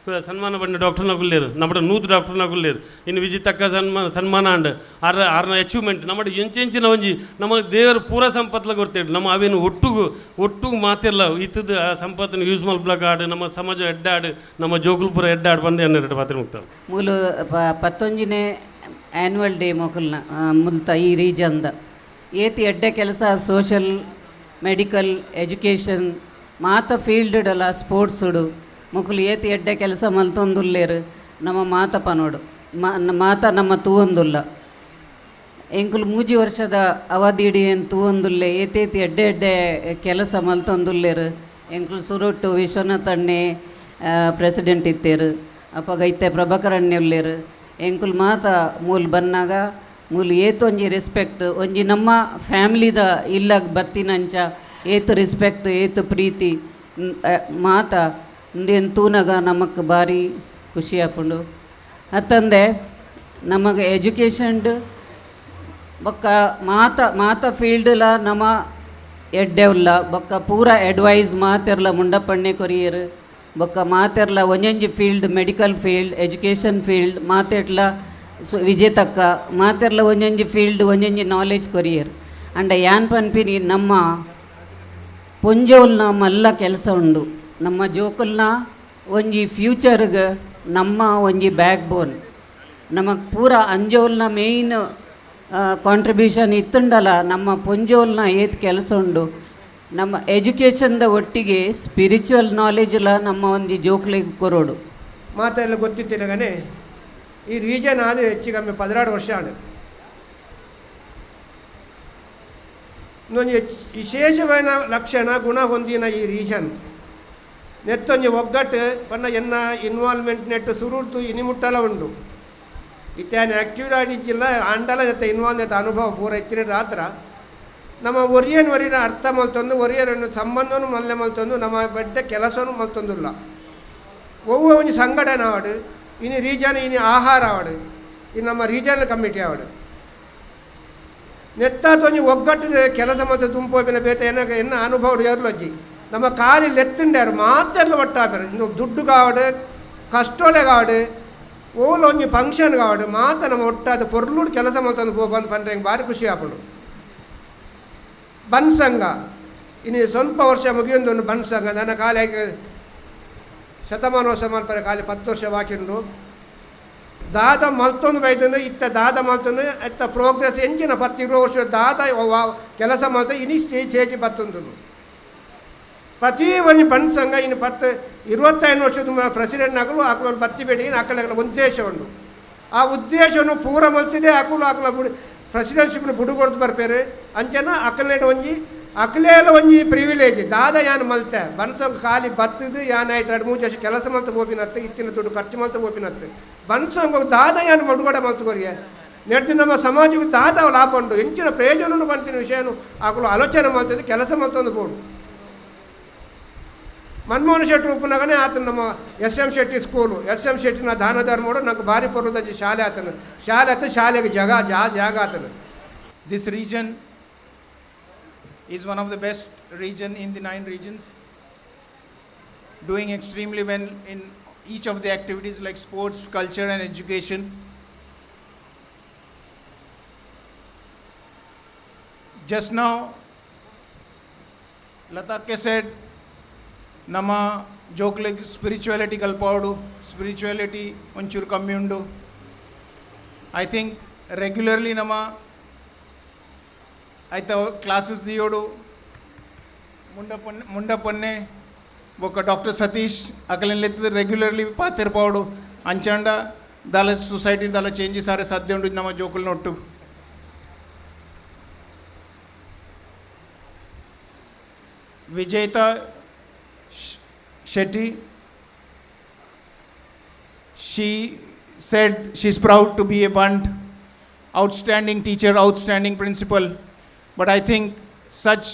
[SPEAKER 22] ಸನ್ಮಾನ ಬಂಡೆ ಡಾಕ್ಟರ್ನ ಕುಲ್ಲೇರು ನಮ್ಮ 100 ಡಾಕ್ಟರ್ನ ಕುಲ್ಲೇರು ಇನ್ನು ವಿಜಿತಕ್ಕ ಸನ್ಮಾನ ಅಂಡ್ ಆರ್ ಆರ್ನ ಅಚೀವ್ಮೆಂಟ್ ನಮ್ಮ ಎಂಚೆಂಚಿನ ಒಂಜಿ ನಮ್ಮ ದೇವರು ಪೂರ ಸಂಪತ್ಲ ಗೊತ್ತೇಳು ನಮ್ಮ ಅವೇನು ಒಟ್ಟುಗು ಒಟ್ಟುಗು ಮಾತಿಲ್ಲ ಇತ್ತದ ಆ ಸಂಪತ್ತನ್ನು ಯೂಸ್ ಮಲ್ಪ್ಲಕ್ ಆಡು ನಮ್ಮ ಸಮಾಜ ಎಡ್ಡಾಡು ನಮ್ಮ ಜೋಗುಲ್ಪುರ ಎಡ್ಡಾಡು ಬಂದು ಎನ್ನೆರಡು ಪಾತ್ರ ಮುಕ್ತಾವೆ
[SPEAKER 1] ಮೂಲು 19ನೇ ಆ್ಯನ್ಯುವಲ್ ಡೇ ಮೊಕಲ್ನ ಮುಲ್ತ ಈ ರೀಜನ್ದ ಏತಿ ಎಡ್ಡೆ ಕೆಲಸ ಸೋಷಲ್ ಮೆಡಿಕಲ್ ಎಜುಕೇಷನ್ ಮಾತ ಫೀಲ್ಡ್ಡಲ್ಲ ಸ್ಪೋರ್ಟ್ಸುಡು ಮೊಕಲು ಏತಿ ಎಡ್ಡೆ ಕೆಲಸ ಮಲ್ತೊಂದುಲ್ಲೇರು ನಮ್ಮ ಮಾತ ಪನೋಡು ಮಾತ ನಮ್ಮ ತೂವೊಂದುಲ್ಲ ಎಂಕುಲು 3 ವರ್ಷದ ಅವಧಿಡಿ ಏನು ತೂವೊಂದುಲ್ಲೆ ಏತೇತಿ ಎಡ್ಡೆ ಎಡ್ಡೆ ಕೆಲಸ ಮಲ್ತೊಂದುಲ್ಲೇರು ಎಂಕುಲು ಸುರುಟ್ಟು ವಿಶ್ವನಾಥ್ ಅಣ್ಣೆ ಪ್ರೆಸಿಡೆಂಟ್ ಇತ್ತೇರು ಅಪ್ಪಗ ಇತ್ತೆ ಪ್ರಭಾಕರ್ ಅಣ್ಣೆ ಉಲ್ಲೇರು ಎಂಕುಲು ಮಾತ ಮೂಲು ಬನ್ನಾಗ ಮೂಲು ಏತು ಒಂಜಿ ರೆಸ್ಪೆಕ್ಟ್ ಒಂಜಿ ನಮ್ಮ ಫ್ಯಾಮ್ಲಿದ ಇಲ್ಲಾಗ ಬತ್ತಿನಂಚ ಏತು ರೆಸ್ಪೆಕ್ಟ್ ಏತು ಪ್ರೀತಿ ಮಾತ ಉಂದೇನು ತೂನಾಗ ನಮಕ್ ಭಾರಿ ಖುಷಿ ಆಪುಂಡು. ಅತ್ತಂದೆ ನಮಗೆ ಎಜುಕೇಷನ್ಡ್ ಬೊಕ್ಕ ಮಾತ ಮಾತ ಫೀಲ್ಡ್ಲ ನಮ್ಮ ಎಡ್ಡೆ ಉಲ್ಲ ಬೊಕ್ಕ ಪೂರ ಅಡ್ವೈಸ್ ಮಾತೆರ್ಲ ಮುಂಡಪಣ್ಣೆ ಕೊರಿಯರು ಬೊಕ್ಕ ಮಾತೆರ್ಲ ಒಂಜೊಂಜಿ field medical field education field ಮಾತೆಟ್ಲ ವಿಜೇತಕ್ಕ ಮಾತೆರ್ಲ ಒಂಜೊಂಜಿ ಫೀಲ್ಡ್ ಒಂಜೊಂಜಿ ನಾಲೆಜ್ ಕೊರಿಯರ್. ಅಂಡ ಯಾನ್ ಪನ್ಪಿನಿ ನಮ್ಮ ಪೊಂಜೋಲ್ನ ಮಲ್ಲ ಕೆಲಸ ಉಂಡು ನಮ್ಮ ಜೋಕುಲ್ನ ಒಂಜಿ ಫ್ಯೂಚರ್ಗೆ ನಮ್ಮ ಒಂಜಿ ಬ್ಯಾಕ್ ಬೋನ್ ನಮಗೆ ಪೂರ ಅಂಜೋಲ್ನ ಮೇಯ್ನ್ ಕಾಂಟ್ರಿಬ್ಯೂಷನ್ ಇತ್ತುಂಡಲ್ಲ ನಮ್ಮ ಪೊಂಜೋಲ್ನ ಏತ್ ಕೆಲಸ ಉಂಡು ನಮ್ಮ ಎಜುಕೇಷನ್ದ ಒಟ್ಟಿಗೆ ಸ್ಪಿರಿಚುವಲ್ ನಾಲೆಜ್ಲ ನಮ್ಮ ಒಂದು ಜೋಕ್ಲಿಗೆ ಕೊರೋಡು.
[SPEAKER 2] ಮಾತೆಲ್ಲ ಗೊತ್ತಿತ್ತಿಲ್ಲಗನೆ ಈ ರೀಜನ್ ಆದ ಹೆಚ್ಚು ಕಮ್ಮಿ 16 ವರ್ಷ ಆಂಡ್ ಇನ್ನೊಂದು ವಿಶೇಷವಾದ ಲಕ್ಷಣ ಗುಣ ಹೊಂದಿನ ಈ ರೀಜನ್ ನೆತ್ತೊಂಜಿ ಒಗ್ಗಟ್ಟು ಪನ್ನ ಎನ್ನ ಇನ್ವಾಲ್ವ್ಮೆಂಟ್ ನೆಟ್ಟು ಸುರುಡ್ತು ಇನಿಮುಟ್ಟಲ ಉಂಡು ಇತ್ತಾನೆ ಆ್ಯಕ್ಟಿವ್ ಆಗಿದ್ದಿಲ್ಲ ಆಂಡಲ ನೆತ್ತ ಇನ್ವಾಲ್ವ್ ನೆತ್ತ ಅನುಭವ ಪೂರ ಇತ್ತಿನ ರಾತ್ರ ನಮ್ಮ ಒರಿಯನ್ ಒರಿಯನ ಅರ್ಥ ಮಲ್ತೊಂದು ಒರಿಯರನ್ನು ಸಂಬಂಧನೂ ಮಲ್ಲೆ ಮಲ್ತೊಂದು ನಮ್ಮ ಬೆಡ್ಡ ಕೆಲಸನೂ ಮಲ್ತೊಂದಿಲ್ಲ. ಒವ್ವ ಒಂಜಿ ಸಂಘಟನೆ ಆವಡು ಇನ್ನು ರೀಜನ್ ಇನ್ನು ಆಹಾರ ಆವಡು ಇನ್ನು ನಮ್ಮ ರೀಜನಲ್ ಕಮಿಟಿ ಆವಡು ನೆತ್ತಾತೊಂಜಿ ಒಗ್ಗಟ್ಟು ಕೆಲಸ ಮತ್ತು ತುಂಪೋಪಿನ ಬೇತ ಏನ ಎನ್ನ ಅನುಭವ ಏರ್ಲೊಜ್ಜಿ ನಮ್ಮ ಕಾಲಿ ಲೆತ್ತುಂಡ್ಯಾರು ಮಾತೆಲ್ಲ ಒಟ್ಟಾಪರು ಇನ್ನು ದುಡ್ಡು ಕಾವಡು ಕಷ್ಟೋಲೆ ಕಾವಡು ಓಲ ಒಂಜಿ ಫಂಕ್ಷನ್ ಕಾವಡು ಮಾತ ನಮ್ಮ ಒಟ್ಟಾದ ಪೊರ್ಲುಡು ಕೆಲಸ ಮಲ್ತೊಂದು ಪೋಪಂದು ಪಂಡ್ರೆ ಭಾರಿ ಖುಷಿ ಆಪುಂಡು. ಬನ್ ಸಂಘ ಇನ್ನು ಸ್ವಲ್ಪ ವರ್ಷ ಮುಗಿಯೊಂದು ಬನ್ ಸಂಘ ನನ್ನ ಕಾಲಿಗೆ ಶತಮಾನೋತ್ಸವ ಮಲ್ಪರೆ ಖಾಲಿ 10 ವರ್ಷ ಬಾಕಿ ದಾದ ಮಲ್ತೊಂದು ಬೈದನು ಇತ್ತ ದಾದ ಮಲ್ತೊಂದು ಇತ್ತ ಪ್ರೋಗ್ರೆಸ್ ಎಂಚಿನ 10 20 ವರ್ಷ ದಾದ ಕೆಲಸ ಮಲ್ತ ಇನಿ ಸ್ಟೇಜ್ ಹೇಗೆ ಬತ್ತೊಂದು ಪ್ರತಿ ಒಂದು ಬನ್ ಸಂಘ ಇನ್ನು 10 25 ವರ್ಷದ ಪ್ರೆಸಿಡೆಂಟ್ ಆಗಲು ಆಕಲು ಬತ್ತಿ ಬೇಡಿ ಆಕಲ ಉದ್ದೇಶ ಉಂಟು. ಆ ಉದ್ದೇಶವನ್ನು ಪೂರ ಮಲ್ತಿದೆ ಆಕಲು ಆಕಲ ಬುಡಿ ಪ್ರೆಸಿಡೆನ್ಶಿಪ್ನ ಬುಡುಗೊಡ್ದು ಬರ್ಪೇರು ಅಂಚನ ಅಕಲ್ನೇಟ್ ಒಂಜಿ ಅಕಲೇಲ ಒಂಜಿ ಪ್ರಿವಿಲೇಜ್ ದಾದ ಯಾನ್ ಮಲ್ತೆ ಬನ್ಸಂಗ್ ಖಾಲಿ ಬತ್ತದು ಯಾನ್ ಆಯ್ತು 2 3 ವರ್ಷ ಕೆಲಸ ಮಲ್ತ ಹೋಪಿನತ್ತು ಇತ್ತಿನ ದುಡ್ಡು ಖರ್ಚು ಮಲ್ತ ಹೋಪಿನತ್ತು ಬನ್ಸಂಗ್ ದಾದ ಯಾನ್ ಮಡುಗಡೆ ಮಲ್ತುಕೊರಿಯ ನೆಟ್ಟು ನಮ್ಮ ಸಮಾಜಕ್ಕೆ ದಾದ ಲಾಭ ಉಂಟು ಎಂಚಿನ ಪ್ರಯೋಜನ ಬಂತಿನ ವಿಷಯನು ಆಕಲು ಆಲೋಚನೆ ಮಲ್ತದ್ದು ಕೆಲಸ ಮಲ್ತೊಂದು ಬೋಡು. ಮನಮೋಹನ್ ಶೆಟ್ಟಿ ಉಪನಗನೇ ಆತನ ನಮ್ಮ S M Shetty school S M ಶೆಟ್ಟಿನ ದಾನ ಧರ್ಮೋಡು ನಂಗೆ ಭಾರಿ ಪರ್ವದ ಶಾಲೆ ಆತನು ಶಾಲೆ ಆತ ಶಾಲೆಗೆ ಜಾಗ ಜಾಗ ಆತನು.
[SPEAKER 23] This region is one of the best region in the 9 regions, doing extremely well in each of the activities like sports, culture and education. Just now, Latakke said, ನಮ್ಮ ಜೋಕ್ಲೆಗ್ ಸ್ಪಿರಿಚುಯಾಲಿಟಿ ಕಲ್ಪಾವಡು ಸ್ಪಿರಿಚುಯಾಲಿಟಿ ಒಂಚೂರು ಕಮ್ಮಿ ಉಂಡು. I think regularly ನಮ್ಮ ಆಯ್ತ classes ದಿಯೋಡು ಮುಂಡಪೊನ್ನೆ ಬೊಕ್ಕ doctor Satish ಅಕಲೆನ್ ಲೆತ್ತದ regularly ಪಾತೆರ್ಪಾವಡು ಅಂಚಾಂಡ ದಾಲ ಸೊಸೈಟಿ ದಾಲ ಚೇಂಜಸ್ ಆರೆ ಸಾಧ್ಯ ಉಂಡು ನಮ್ಮ ಜೋಕುಲ್ನೊಟ್ಟು. Vijeta Shetty, she said she's proud to be a Bunt, outstanding teacher, outstanding principal. But I think such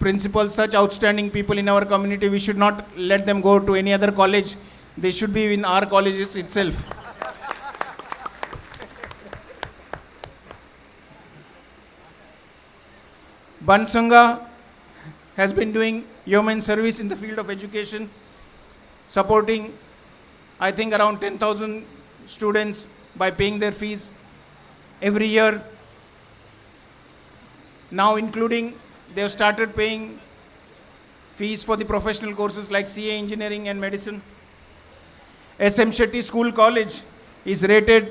[SPEAKER 23] principals, such outstanding people in our community, we should not let them go to any other college. They should be in our colleges itself. Bunt Sangha has been doing yeoman service in the field of education, supporting, I think, around 10,000 students by paying their fees every year. Now including, they have started paying fees for the professional courses like CA engineering and medicine. SM Shetty School College is rated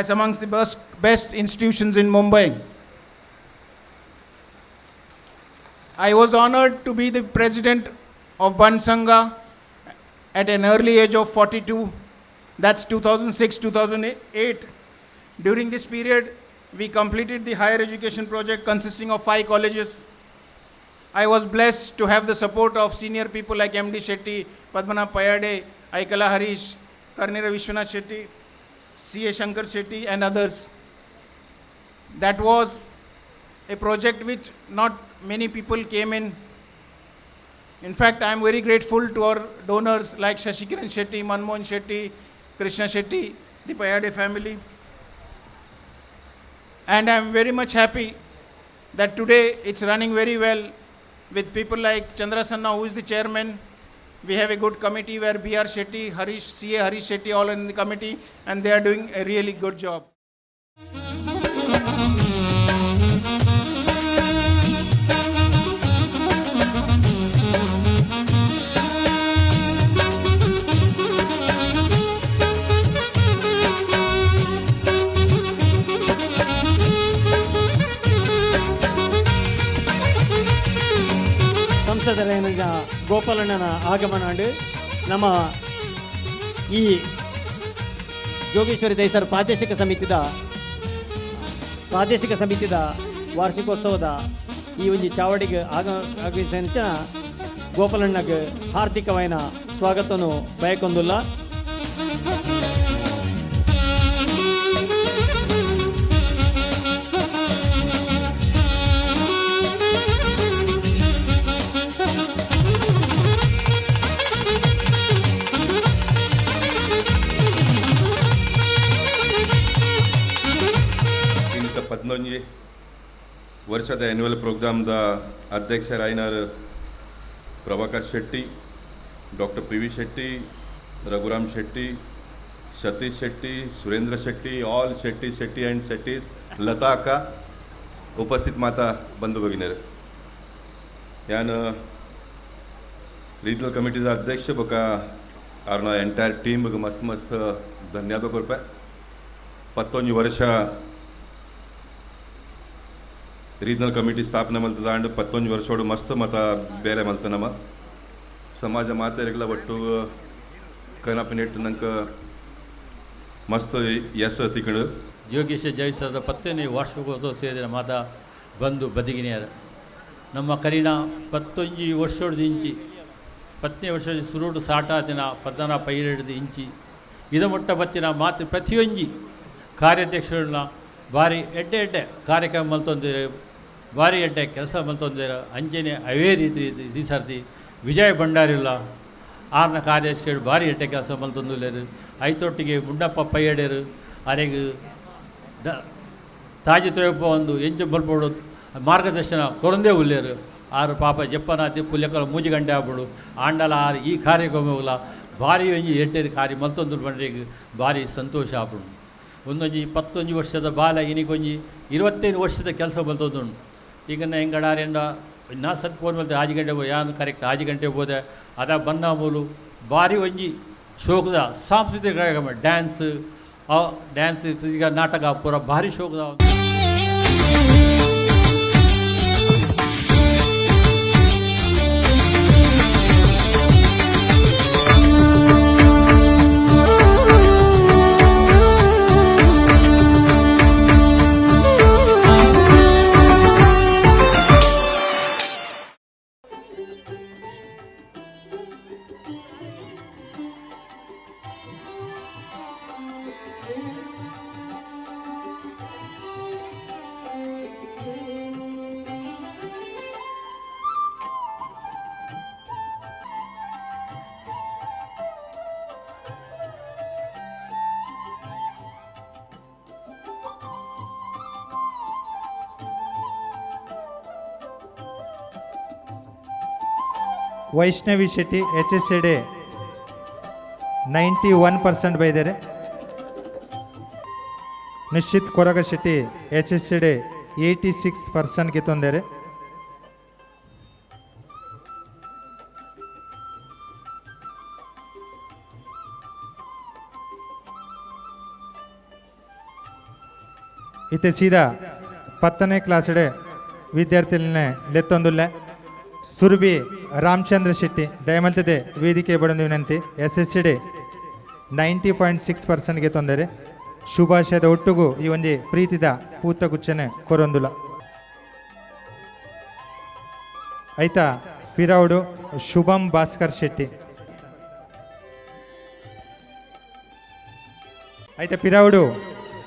[SPEAKER 23] as amongst the best institutions in Mumbai. I was honored to be the president of Bunt Sangha at an early age of 42. That's 2006-2008. During this period, we completed the higher education project consisting of 5 colleges. I was blessed to have the support of senior people like MD Shetty, Padmanabh Payade, Aikala Harish, Karnira Vishwanath Shetty, C.A. Shankar Shetty, and others. That was a project which not many people came in. In fact, I am very grateful to our donors like Shashikiran Shetty, Manmohan Shetty, Krishna Shetty, the Payade family. And I am very much happy that today it's running very well with people like Chandra Sanna, who is the chairman. We have a good committee where B.R. Shetty, Harish, C.A. Harish Shetty, all in the committee, and they are doing a really good job.
[SPEAKER 14] ಸಂಸದರೇನ ಗೋಪಾಲಣ್ಣನ ಆಗಮನ ನಮ್ಮ ಈ ಜೋಗೇಶ್ವರಿ ದೈಸರ್ ಪ್ರಾದೇಶಿಕ ಸಮಿತಿದ ವಾರ್ಷಿಕೋತ್ಸವದ ಈ ಒಂದು ಚಾವಡಿಗೆ ಆಗಮಿಸಿದ ಗೋಪಾಲಣ್ಣಗೆ ಹಾರ್ದಿಕವಾದ ಸ್ವಾಗತವನ್ನು ಬಯಕೊಂದುಲ್ಲ.
[SPEAKER 3] ಪದ್ನೊಂಜಿ ವರ್ಷದ annual ಪ್ರೋಗ್ರಾಮ್ದ ಅಧ್ಯಕ್ಷರಾಯಿನಾರ್ Prabhakar Shetty, doctor P V Shetty, Raghuram Shetty, Satish Shetty, Surendra Shetty, all Shetty, Shetty and Shettys, Latha ಅಕ್ಕ ಉಪಸ್ಥಿತ ಮಾತಾ ಬಂಧು ಭಗಿನಿಯರು. ಯಾನು ರೀಜನಲ್ ಕಮಿಟಿದ ಅಧ್ಯಕ್ಷ ಬೊಕ ಅವ್ರನ್ನ ಎಂಟೈರ್ ಟೀಮ್ಗೆ ಮಸ್ತ್ ಮಸ್ತ್ ಧನ್ಯವಾದ ಕೊರ್ಪೆ. 11 ವರ್ಷ ರೀಜನಲ್ ಕಮಿಟಿ ಸ್ಥಾಪನೆ ಮಲ್ತದ ಅಂಡ್ 11 ವರ್ಷೋಡು ಮಸ್ತ್ ಮತ ಬೇರೆ ಮಲ್ತ ನಮ್ಮ ಸಮಾಜ ಮಾತೆರಿಗೆಲ್ಲ ಒಟ್ಟು ಕನಪಿನೆಟ್ಟು ನಂಗೆ ಮಸ್ತ್ ಯಶಸ್ಸು ತಿಕ್ಕಂಡು.
[SPEAKER 4] ಯೋಗೇಶ ಜಯಿಸದ 10ನೇ ವಾರ್ಷಿಕೋತ್ಸವ ಸೇರಿದ ಮಾತಾ ಬಂಧು ಬದಿಗಿನಿಯರ ನಮ್ಮ ಕರಿನ 11 ವರ್ಷದ ಇಂಚಿ 10ನೇ ವರ್ಷದ ಸುರುಡು ಸಾಟಾತಿನ ಪದ್ದನ ಪೈರೆಡ್ದು ಇಂಚಿ ಇದಮುಟ್ಟ ಬತ್ತಿನ ಮಾತು ಪ್ರತಿಯೊಂಜಿ ಕಾರ್ಯಾಧ್ಯಕ್ಷರನ್ನ ಭಾರಿ ಎಡ್ಡೆ ಎಡ್ಡೆ ಕಾರ್ಯಕ್ರಮ ಮಲ್ತೊಂದಿರು, ಭಾರಿ ಎಡ್ಡೆ ಕೆಲಸ ಮಲ್ತೊಂದಿರು. ಅಂಜನೆ ಅವೇ ರೀತಿ ಈ ಸರ್ತಿ ವಿಜಯ ಭಂಡಾರಿಲ್ಲ ಆರ್ನ ಕಾರ್ಯದರ್ಶಿಗಳು ಭಾರಿ ಎಡ್ಡೆ ಕೆಲಸ ಮಲ್ತೊಂದುಲ್ಲೇರು. ಐತೊಟ್ಟಿಗೆ ಮುಂಡಪ್ಪ ಪೈಯಡೇರು ಅರೆಗೆ the ತಾಜಿ ತೊಯಪ್ಪ ಒಂದು ಎಂಚು ಬಲ್ಪೋಡು ಮಾರ್ಗದರ್ಶನ ಕೊರಂದೇ ಉಲ್ಲೇರು. ಆರು ಪಾಪ ಜಪ್ಪನಾತಿ ಪುಲ್ಯಕಲ ಮೂಜಿಗಂಡೆ ಆಗ್ಬಿಡು ಆಂಡಲ ಆರು ಈ ಕಾರ್ಯಕ್ರಮಗಳ ಭಾರಿ ಒಂಜಿ ಎಡ್ಡೆ ಕಾರ್ಯ ಮಲ್ತೊಂದು ಬಂಡ್ರಿಗೆ ಭಾರಿ ಸಂತೋಷ ಆಗ್ಬಿಡು. ಒಂದೊಂಜಿ 11 ವರ್ಷದ ಬಾಲ ಇನಿಕೊಂಜಿ 25 ವರ್ಷದ ಕೆಲಸ ಮಲ್ತೊಂದುಂಡು. ಈಗ ನಾ ಹೆಂಗಡಾರೆಂಡ ನಾ ಸತ್ ಫೋನ್ ಮಲ್ತೆ 5 ಗಂಟೆ ಯಾನು ಕರೆಕ್ಟ್ 5 ಗಂಟೆ ಹೋದೆ ಅದ ಬನ್ನ ಮೂಲು ಭಾರಿ ಒಂಜಿ ಶೋಕದ ಸಾಂಸ್ಕೃತಿಕ ಕಾರ್ಯಕ್ರಮ ಡ್ಯಾನ್ಸ್ ಡ್ಯಾನ್ಸ್ ನಾಟಕ ಪೂರ ಭಾರಿ ಶೋಕದ.
[SPEAKER 18] Vaishnavi Shetty H S ಸಿಡೆ 91% ಬೈದಾರೆ. ನಿಶ್ಚಿತ್ ಕೊರಗ ಶೆಟ್ಟಿ ಎಚ್ ಎಸ್ ಸಿಡೆ 86% ಗೆತ್ತೊಂದರೆ. ಇತ್ತೆ ಸೀದಾ 10ನೇ ಕ್ಲಾಸ್ಡೆ ವಿದ್ಯಾರ್ಥಿಗಳನ್ನೇ ಲೆತ್ತೊಂದುಲ್ಲೆ. ಸುರ್ಬಿ ರಾಮಚಂದ್ರ ಶೆಟ್ಟಿ ದಯಮಲ್ತದೆ ವೇದಿಕೆ ಬಡಂದು ವಿನಂತಿ. ಎಸ್ ಎಸ್ ಸಿಡೆ 90.6%ಗೆ ತೊಂದರೆ. ಶುಭಾಶಯದ ಒಟ್ಟುಗೂ ಈ ಒಂಜಿ ಪ್ರೀತಿದ ಪೂತ ಗುಚ್ಚನೆ ಕೊರೊಂದುಲ. ಆಯ್ತಾ ಪಿರೌಡು ಶುಭಂ ಭಾಸ್ಕರ್ ಶೆಟ್ಟಿ. ಆಯ್ತಾ ಪಿರೌಡು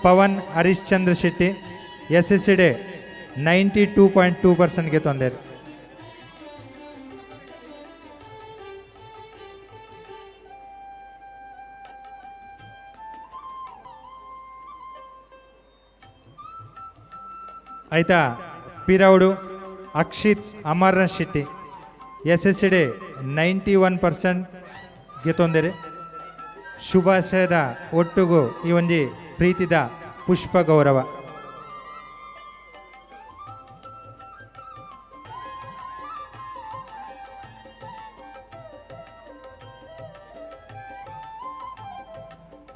[SPEAKER 18] ಪವನ್ ಹರಿಶ್ಚಂದ್ರ ಶೆಟ್ಟಿ ಎಸ್ ಎಸ್ ಸಿಡೆ 92.2%ಗೆ ತೊಂದರೆ. ಆಯ್ತಾ ಪಿರೌಡು ಅಕ್ಷಿತ್ ಅಮರ್ನಾಥ್ ಶೆಟ್ಟಿ ಎಸ್ ಎಸ್ ಸಿಡೆ 91%ಗೆ ತೊಂದರೆ. ಶುಭಾಶಯದ ಒಟ್ಟುಗೂ ಈ ಒಂಜಿ ಪ್ರೀತಿದ ಪುಷ್ಪ ಗೌರವ.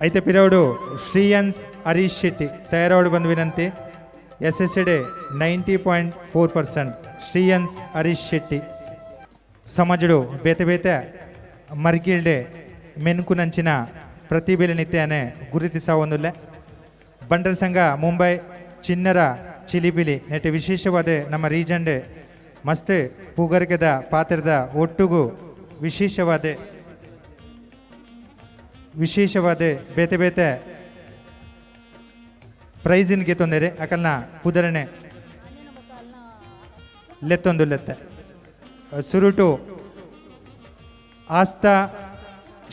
[SPEAKER 18] ಐತೆ ಪಿರೌಡು ಶ್ರೀಯನ್ಸ್ ಹರೀಶ್ ಶೆಟ್ಟಿ ತಯಾರೋಡು ಬಂದು ವಿನಂತಿ. ಎಸ್ ಎಸ್ ಸಿಡೆ 90.4% ಶ್ರೀಯನ್ಸ್ ಹರೀಶ್ ಶೆಟ್ಟಿ. ಸಮಾಜಡು ಬೇತೆ ಬೇತೆ ಮರ್ಗಿಲ್ಡೆ ಮೆನ್ಕುನಂಚಿನ ಪ್ರತಿಭೆಲೆ ನಿತ್ಯನೆ ಗುರುತಿಸವೊಂದುಲ್ಲೆ. ಬಂಡಲ್ ಸಂಘ ಮುಂಬೈ ಚಿನ್ನರ ಚಿಲಿಬಿಲಿ ನೆಟ್ಟು ವಿಶೇಷವಾದ ನಮ್ಮ ರೀಜನ್ಡೆ ಮಸ್ತ್ ಪೂಗರ್ಗದ ಪಾತ್ರದ ಒಟ್ಟುಗೂ ವಿಶೇಷವಾದ ವಿಶೇಷವಾದ ಬೇತೆ ಬೇತೆ ಪ್ರೈಸಿನ್ಗೆ ತೊಂದರೆ ಅಕಲ್ನ ಪುದರಣೆ ಲೆತ್ತೊಂದು ಲೆತ್ತೆ. ಸುರುಟು ಆಸ್ತಾ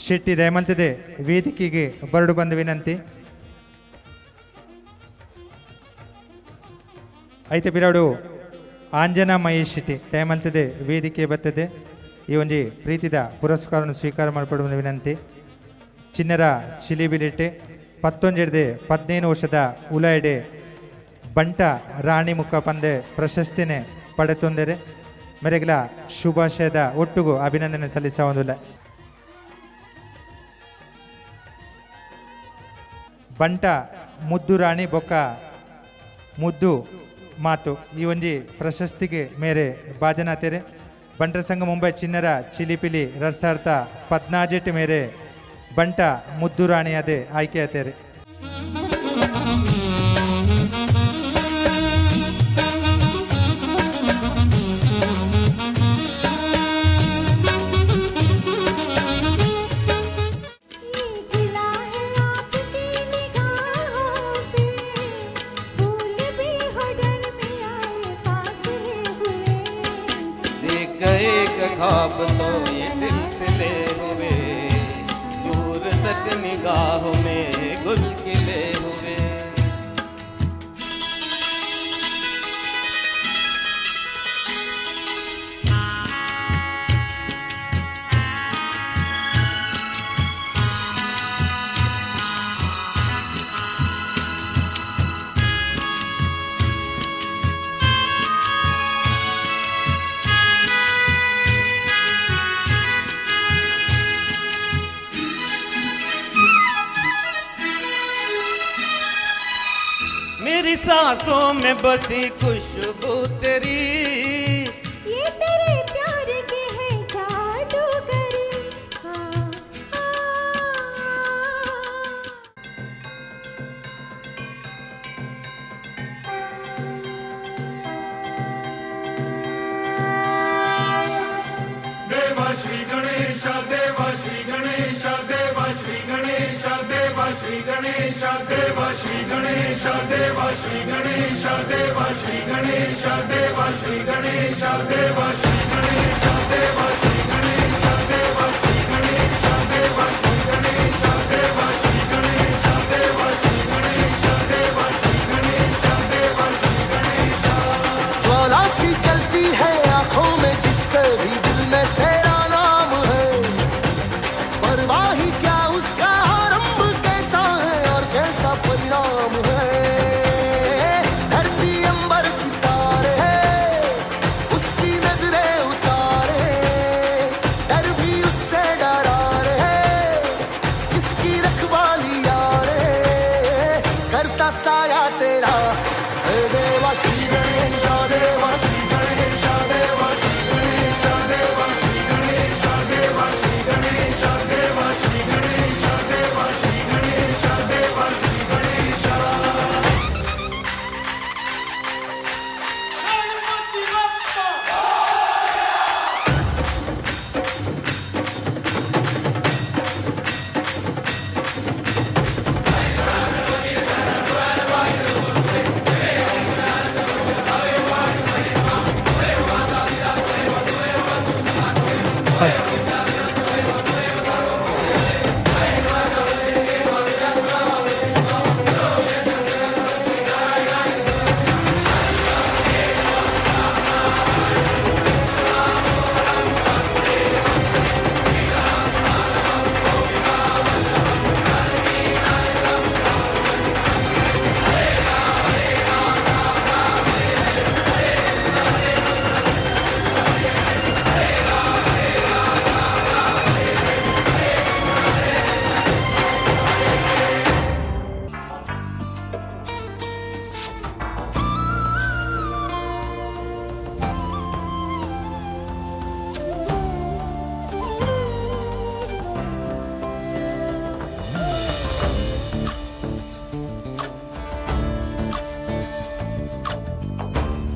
[SPEAKER 18] ಶೆಟ್ಟಿ ದಯಮಲ್ತದೆ ವೇದಿಕೆಗೆ ಬರಡು ಬಂದ ವಿನಂತಿ. ಐತೆ ಬಿರಾಡು ಆಂಜನಾ ಮಹೇಶ್ ಶೆಟ್ಟಿ ದಯಮಲ್ತದೆ ವೇದಿಕೆ ಬರ್ತದೆ ಈ ಒಂಜಿ ಪ್ರೀತಿದ ಪುರಸ್ಕಾರವನ್ನು ಸ್ವೀಕಾರ ಮಾಡಿಪಡುವ ವಿನಂತಿ. ಚಿನ್ನರ ಚಿಲಿಬಿಲಿಟ್ಟೆ 19 15 ವರ್ಷದ ಉಲಾಯ್ಡೆ ಬಂಟ ರಾಣಿ ಮುಖ ಪಂದೆ ಪ್ರಶಸ್ತಿನೇ ಪಡೆತೊಂದರೆ ಮೆರೆಗ್ಲ ಶುಭಾಶಯದ ಒಟ್ಟುಗೂ ಅಭಿನಂದನೆ ಸಲ್ಲಿಸವೊಂದುಲ್ಲ. ಬಂಟ ಮುದ್ದು ರಾಣಿ ಬೊಕ್ಕ ಮುದ್ದು ಮಾತು ಈ ಒಂಜಿ ಪ್ರಶಸ್ತಿಗೆ ಮೇರೆ ಬಾಜನಾತೆರೆ. ಬಂಟರ ಸಂಘ ಮುಂಬೈ ಚಿನ್ನರ ಚಿಲಿಪಿಲಿ 2014 ಮೇರೆ ಬಂಟ ಮುದ್ದು ರಾಣಿಯಾದೆ ಆಯ್ಕೆಯಾತೇರೆ.
[SPEAKER 5] ख्वाब तो ये सिलसिले हुए, दूर तक निगाहों में गुल खिले हुए। मेरी सांसों में बसी खुशबू तेरी,
[SPEAKER 11] ये तेरे प्यार के है जादूगरी। हाँ, हाँ।
[SPEAKER 7] देवा श्री गणेश देवा श्री गणेश देवा श्री गणेश देवा श्री गणेश देवा श्री गणेश देवा श्री गणेश देवा श्री गणेश देवा श्री गणेश देवा श्री गणेश देवा श्री गणेश देवा श्री गणेश देवा श्री गणेश देवा श्री गणेश देवा श्री गणेश देवा श्री गणेश देवा श्री गणेश।
[SPEAKER 8] ज्वाला सी चलती है आंखों में जिसके भी दिल में तेरा साया तेरा। हे देवा श्री गणेश देवा श्री गणेश देवा श्री गणेश देवा श्री गणेश देवा श्री गणेश देवा श्री गणेश देवा श्री गणेश देवा श्री गणेश।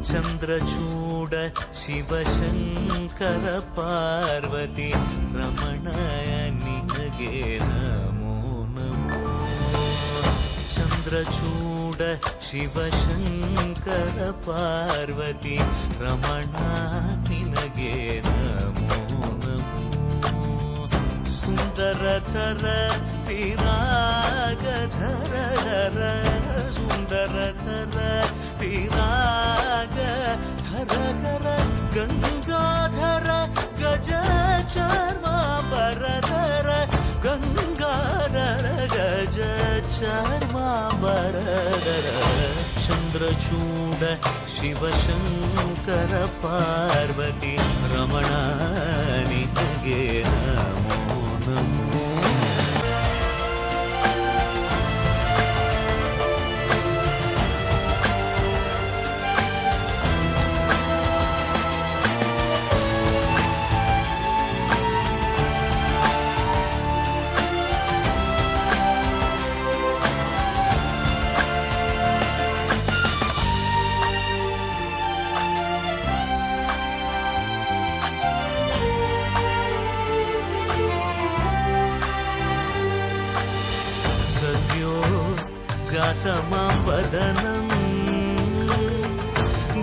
[SPEAKER 9] चंद्रचूड शिवशंकर पार्वती रमण निनगे नमो नमो। चंद्रचूड शिवशंकर पार्वती रमण निनगे नमो नमो। सुंदरतर तिरागधर सुंदरतर तिराग धर कर गंगाधर गज चर्मांबरधर गंगाधर गज चर्मांबरधर। चंद्रचूड शिवशंकर पार्वती रमण निनगे नमो नमो। जातमावदनं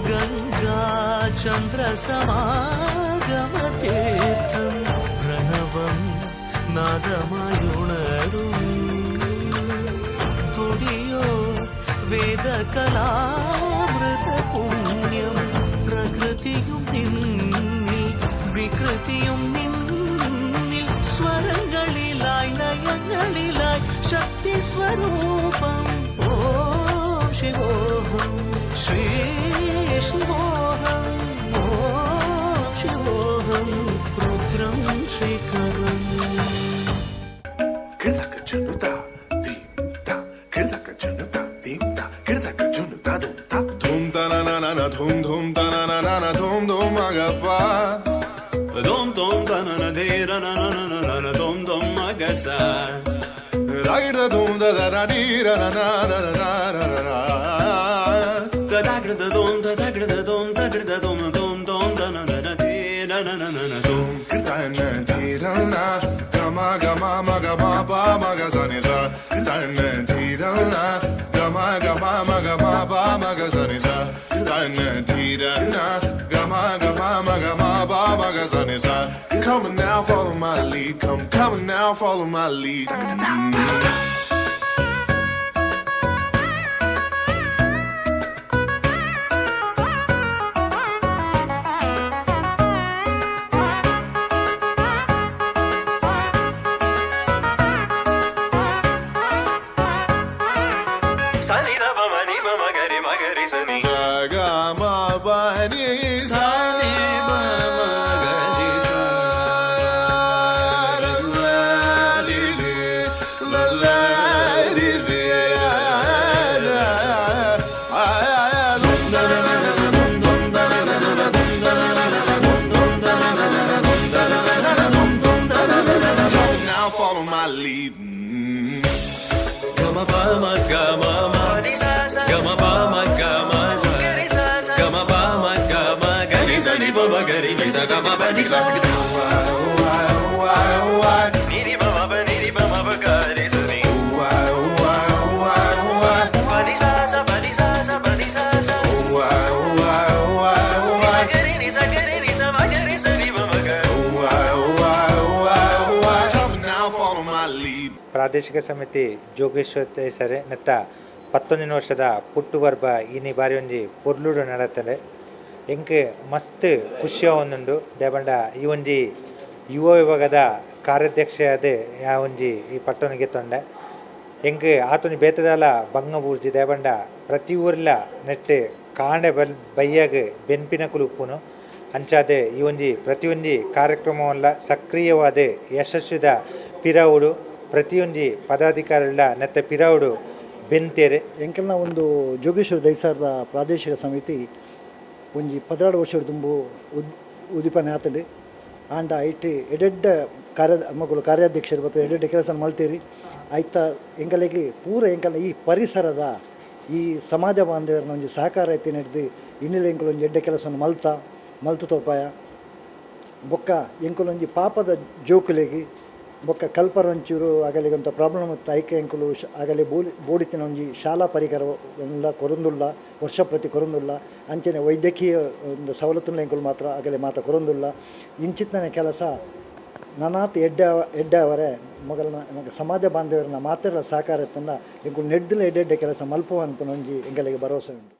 [SPEAKER 9] गंगाचंद्रसमागमतीर्थं प्रणवं नादमयुणरुं तुडियो वेदकलामृतपुण्यं प्रकृतियुं निन्निल विकृतियुं निन्निल स्वरങ്ങളിലായി നയങ്ങളിലായി ശക്തി സ്വരൂപം ഓം ശിവോഹം ശ്രീ ശിവോഹം ഓം ശിവോഹം രുദ്രം ശ്രീകരം.
[SPEAKER 7] ಧೂಮ್ ತನ ನನ ಧೂಮ್ ಧೂಮ್ ತನ ನನ ಧೂಮ್ ಧೂಮ್ ಮಗಪ್ಪ
[SPEAKER 5] ಧೂಮ್ ಧೂಮ್ ತನ ಧೀರ ನನ ನನ ಧೂಮ್ ಧೂಮ್ ಮಗಸ
[SPEAKER 7] ರಾಗಿಡ ಧೂಮ್ the the ನೀರ ನನ ನನ ನನ
[SPEAKER 5] ತದಾಗ್ರದ ಧೂಮ್ ತದಾಗ್ರದ ಧೂಮ್ ತಗ್ರದ ಧೂಮ್ ಧೂಮ್ ಧೂಮ್ ತನ ನನ ಧೀರ ನನ ನನ ಧೂಮ್
[SPEAKER 7] ತನ ಧೀರ ನ ಗಮ ಗಮ ಮಗ ಮ ಪ ಮಗ ಸ ನಿ ಸ ತನ ಧೀರ ನ ಗಮ ಗಮ ಮಗ ಮ ಪ ಮಗ ಸ ನಿ ಸ ತನ ಧೀರ ನ ಗಮ ಗಮ ಮಗ ಮ ಪ ಮಗ ಸ ನಿ ಸ. Come on now, follow my lead. Come, come on now, follow my lead.
[SPEAKER 5] Sunny the ಪ ಮ ನಿ ಪ ಮ ಗ ರಿ ಮ ಗ ರಿ ಸ ನಿ
[SPEAKER 7] ಸ ಗ ಮ ಪ ನಿ
[SPEAKER 5] ಸ ನಿ ಪ ಮ ಗ ರಿ ಸ
[SPEAKER 7] ರ ಲ ರಿ ರಿ ಲ ಲ ರಿ ರಿ ರ ರ.
[SPEAKER 6] ಗಮ ಪ ಮ ಗ ಮ ಮ ಗಮ ಪ ಮ ಗ ಮ ಸ ಗಮ ಪ ಮ ಗ ಮ ಗ ರಿ ಸ ನಿ ಪ ಮ ಗ ರಿ ನಿ ಸ ಗ ಮ ಪ ನಿ ಸ ನಿ ರಿ ಮ ಮ ಪ ನಿ ರಿ ಮ ಮ ಪ ಗ ರಿ ಸ ನಿ ಪ ನಿ ಸ ಸ ಪ ನಿ ಸ ಸ ಪ ನಿ ಸ ಸ ನಿ ಸ ಗ ರಿ ನಿ ಸ ಗ ರಿ ನಿ ಸ ಮ ಗ ರಿ ಸ ನಿ ಮ ಮ ಗ.
[SPEAKER 7] Come now, follow my lead.
[SPEAKER 10] ಪ್ರಾದೇಶಿಕ ಸಮಿತಿ ಜೋಗೇಶ್ವರ ಸರ್ ನೆತ್ತ ಪತ್ತೊಂದಿನ ವರ್ಷದ ಪುಟ್ಟು ಪರ್ಬ ಇನಿ ಬಾರಿ ಒಂಜಿ ಪೊರ್ಲುಡು ನಡತ್ಂಡ್. ಎಂಕ್ ಮಸ್ತ್ ಖುಷಿ ಆವೊಂದುಂಡು. ದಾಯೆಪಂಡ ಈ ಒಂಜಿ ಯುವ ವಿಭಾಗದ ಕಾರ್ಯಾಧ್ಯಕ್ಷೆಯಾದ್ ಯಾ ಒಂಜಿ ಈ ಪಟ್ಟೊನು ಗೆತ್ತೊಂಡೆ. ಎಂಕ್ ಆತೊಂಜಿ ಬೇತೆದಾಲ ಬಂಗ ಬೂರ್ಜಿ. ದಾಯೆಪಂಡ ಪ್ರತಿ ಊರ್ಲ ನೆಟ್ಟ್ ಕಾಂಡೆ ಬಲ್ ಬಯ್ಯಗ್ ಬೆನ್ಪಿನಕುಲು ಉಪ್ಪುನು. ಅಂಚಾದ್ ಈ ಒಂಜಿ ಪ್ರತಿಯೊಂಜಿ ಕಾರ್ಯಕ್ರಮವಲ್ಲ ಸಕ್ರಿಯವಾದ ಯಶಸ್ವಿದ ಪಿರವುಡು ಪ್ರತಿಯೊಂಜಿ ಪದಾಧಿಕಾರಿಗಳ ನೆತ್ತ ಪಿರವುಡು ಬೆಂತೇರು.
[SPEAKER 12] ಎಂಕಲ್ನ ಒಂದು ಜೋಗೇಶ್ವರ ದೈಸಾರದ ಪ್ರಾದೇಶಿಕ ಸಮಿತಿ ಒಂಜಿ 12 ವರ್ಷದ ದುಂಬು ಉದಿಪನೆ ಆತಂಡು. ಆಂಡ ಐಟ್ ಎಡೆಡ್ಡ ಕಾರ್ಯ ಮಗಳು ಕಾರ್ಯಾಧ್ಯಕ್ಷರು ಬತ್ತ ಎಡೆಡ್ಡ ಕೆಲಸ ಮಲ್ತೇರಿ. ಆಯ್ತ ಎಂಕಲೆಗೆ ಪೂರ ಎಂಕಲ್ನ ಈ ಪರಿಸರದ ಈ ಸಮಾಜ ಬಾಂಧವ್ಯರನ್ನ ಒಂಜಿ ಸಹಕಾರ ಐತಿ ನಡೆದು ಇನ್ನಿಲ್ಲ ಎಂಕಲ್ ಒಂಜಿ ಎಡ್ಡೆ ಕೆಲಸವನ್ನು ಮಲ್ತ ಮಲ್ತು ತೋಪಾಯ. ಬೊಕ್ಕ ಎಂಕುಲೊಂಜಿ ಪಾಪದ ಜೋಕುಲೆಗೆ ಬೊಕ್ಕ ಕಲ್ಪರ ಒಂಚೂರು ಅಗಲಿಗಂತ ಪ್ರಾಬ್ಲಮ್ ಇತ್ತು. ಐಕೆ ಎಂಕುಲು ಆಗಲೆ ಬೋಡಿತಿನ ಒಂಜಿ ಶಾಲಾ ಪರಿಕರ ಕೊರೊಂದುಲ್ಲ, ವರ್ಷ ಪ್ರತಿ ಕೊರೊಂದುಲ್ಲ. ಅಂಚನೆ ವೈದ್ಯಕೀಯ ಒಂದು ಸವಲತ್ತುಲ್ಲ ಎಂಕುಲು ಮಾತ್ರ ಆಗಲೆ ಮಾತ ಕೊರೊಂದುಲ್ಲ. ಇಂಚಿತ್ತನೆ ಕೆಲಸ ನನಾತ್ ಎಡ್ಡೆ ಅವರೇ ಮೊಗಲ್ನ ಸಮಾಜ ಬಾಂಧವ್ಯರನ್ನ ಮಾತೆಲ್ಲ ಸಹಕಾರ ಇತ್ತನ್ನ ಎಂಕುಲು ನೆಡ್ದಲ ಎಡ್ಡೆಡ್ಡೆ ಕೆಲಸ ಮಲ್ಪುವ ಅಂತ ಒಂಜಿ ಎಂಕಲಿಗೆ ಭರವಸೆ ಉಂಟು.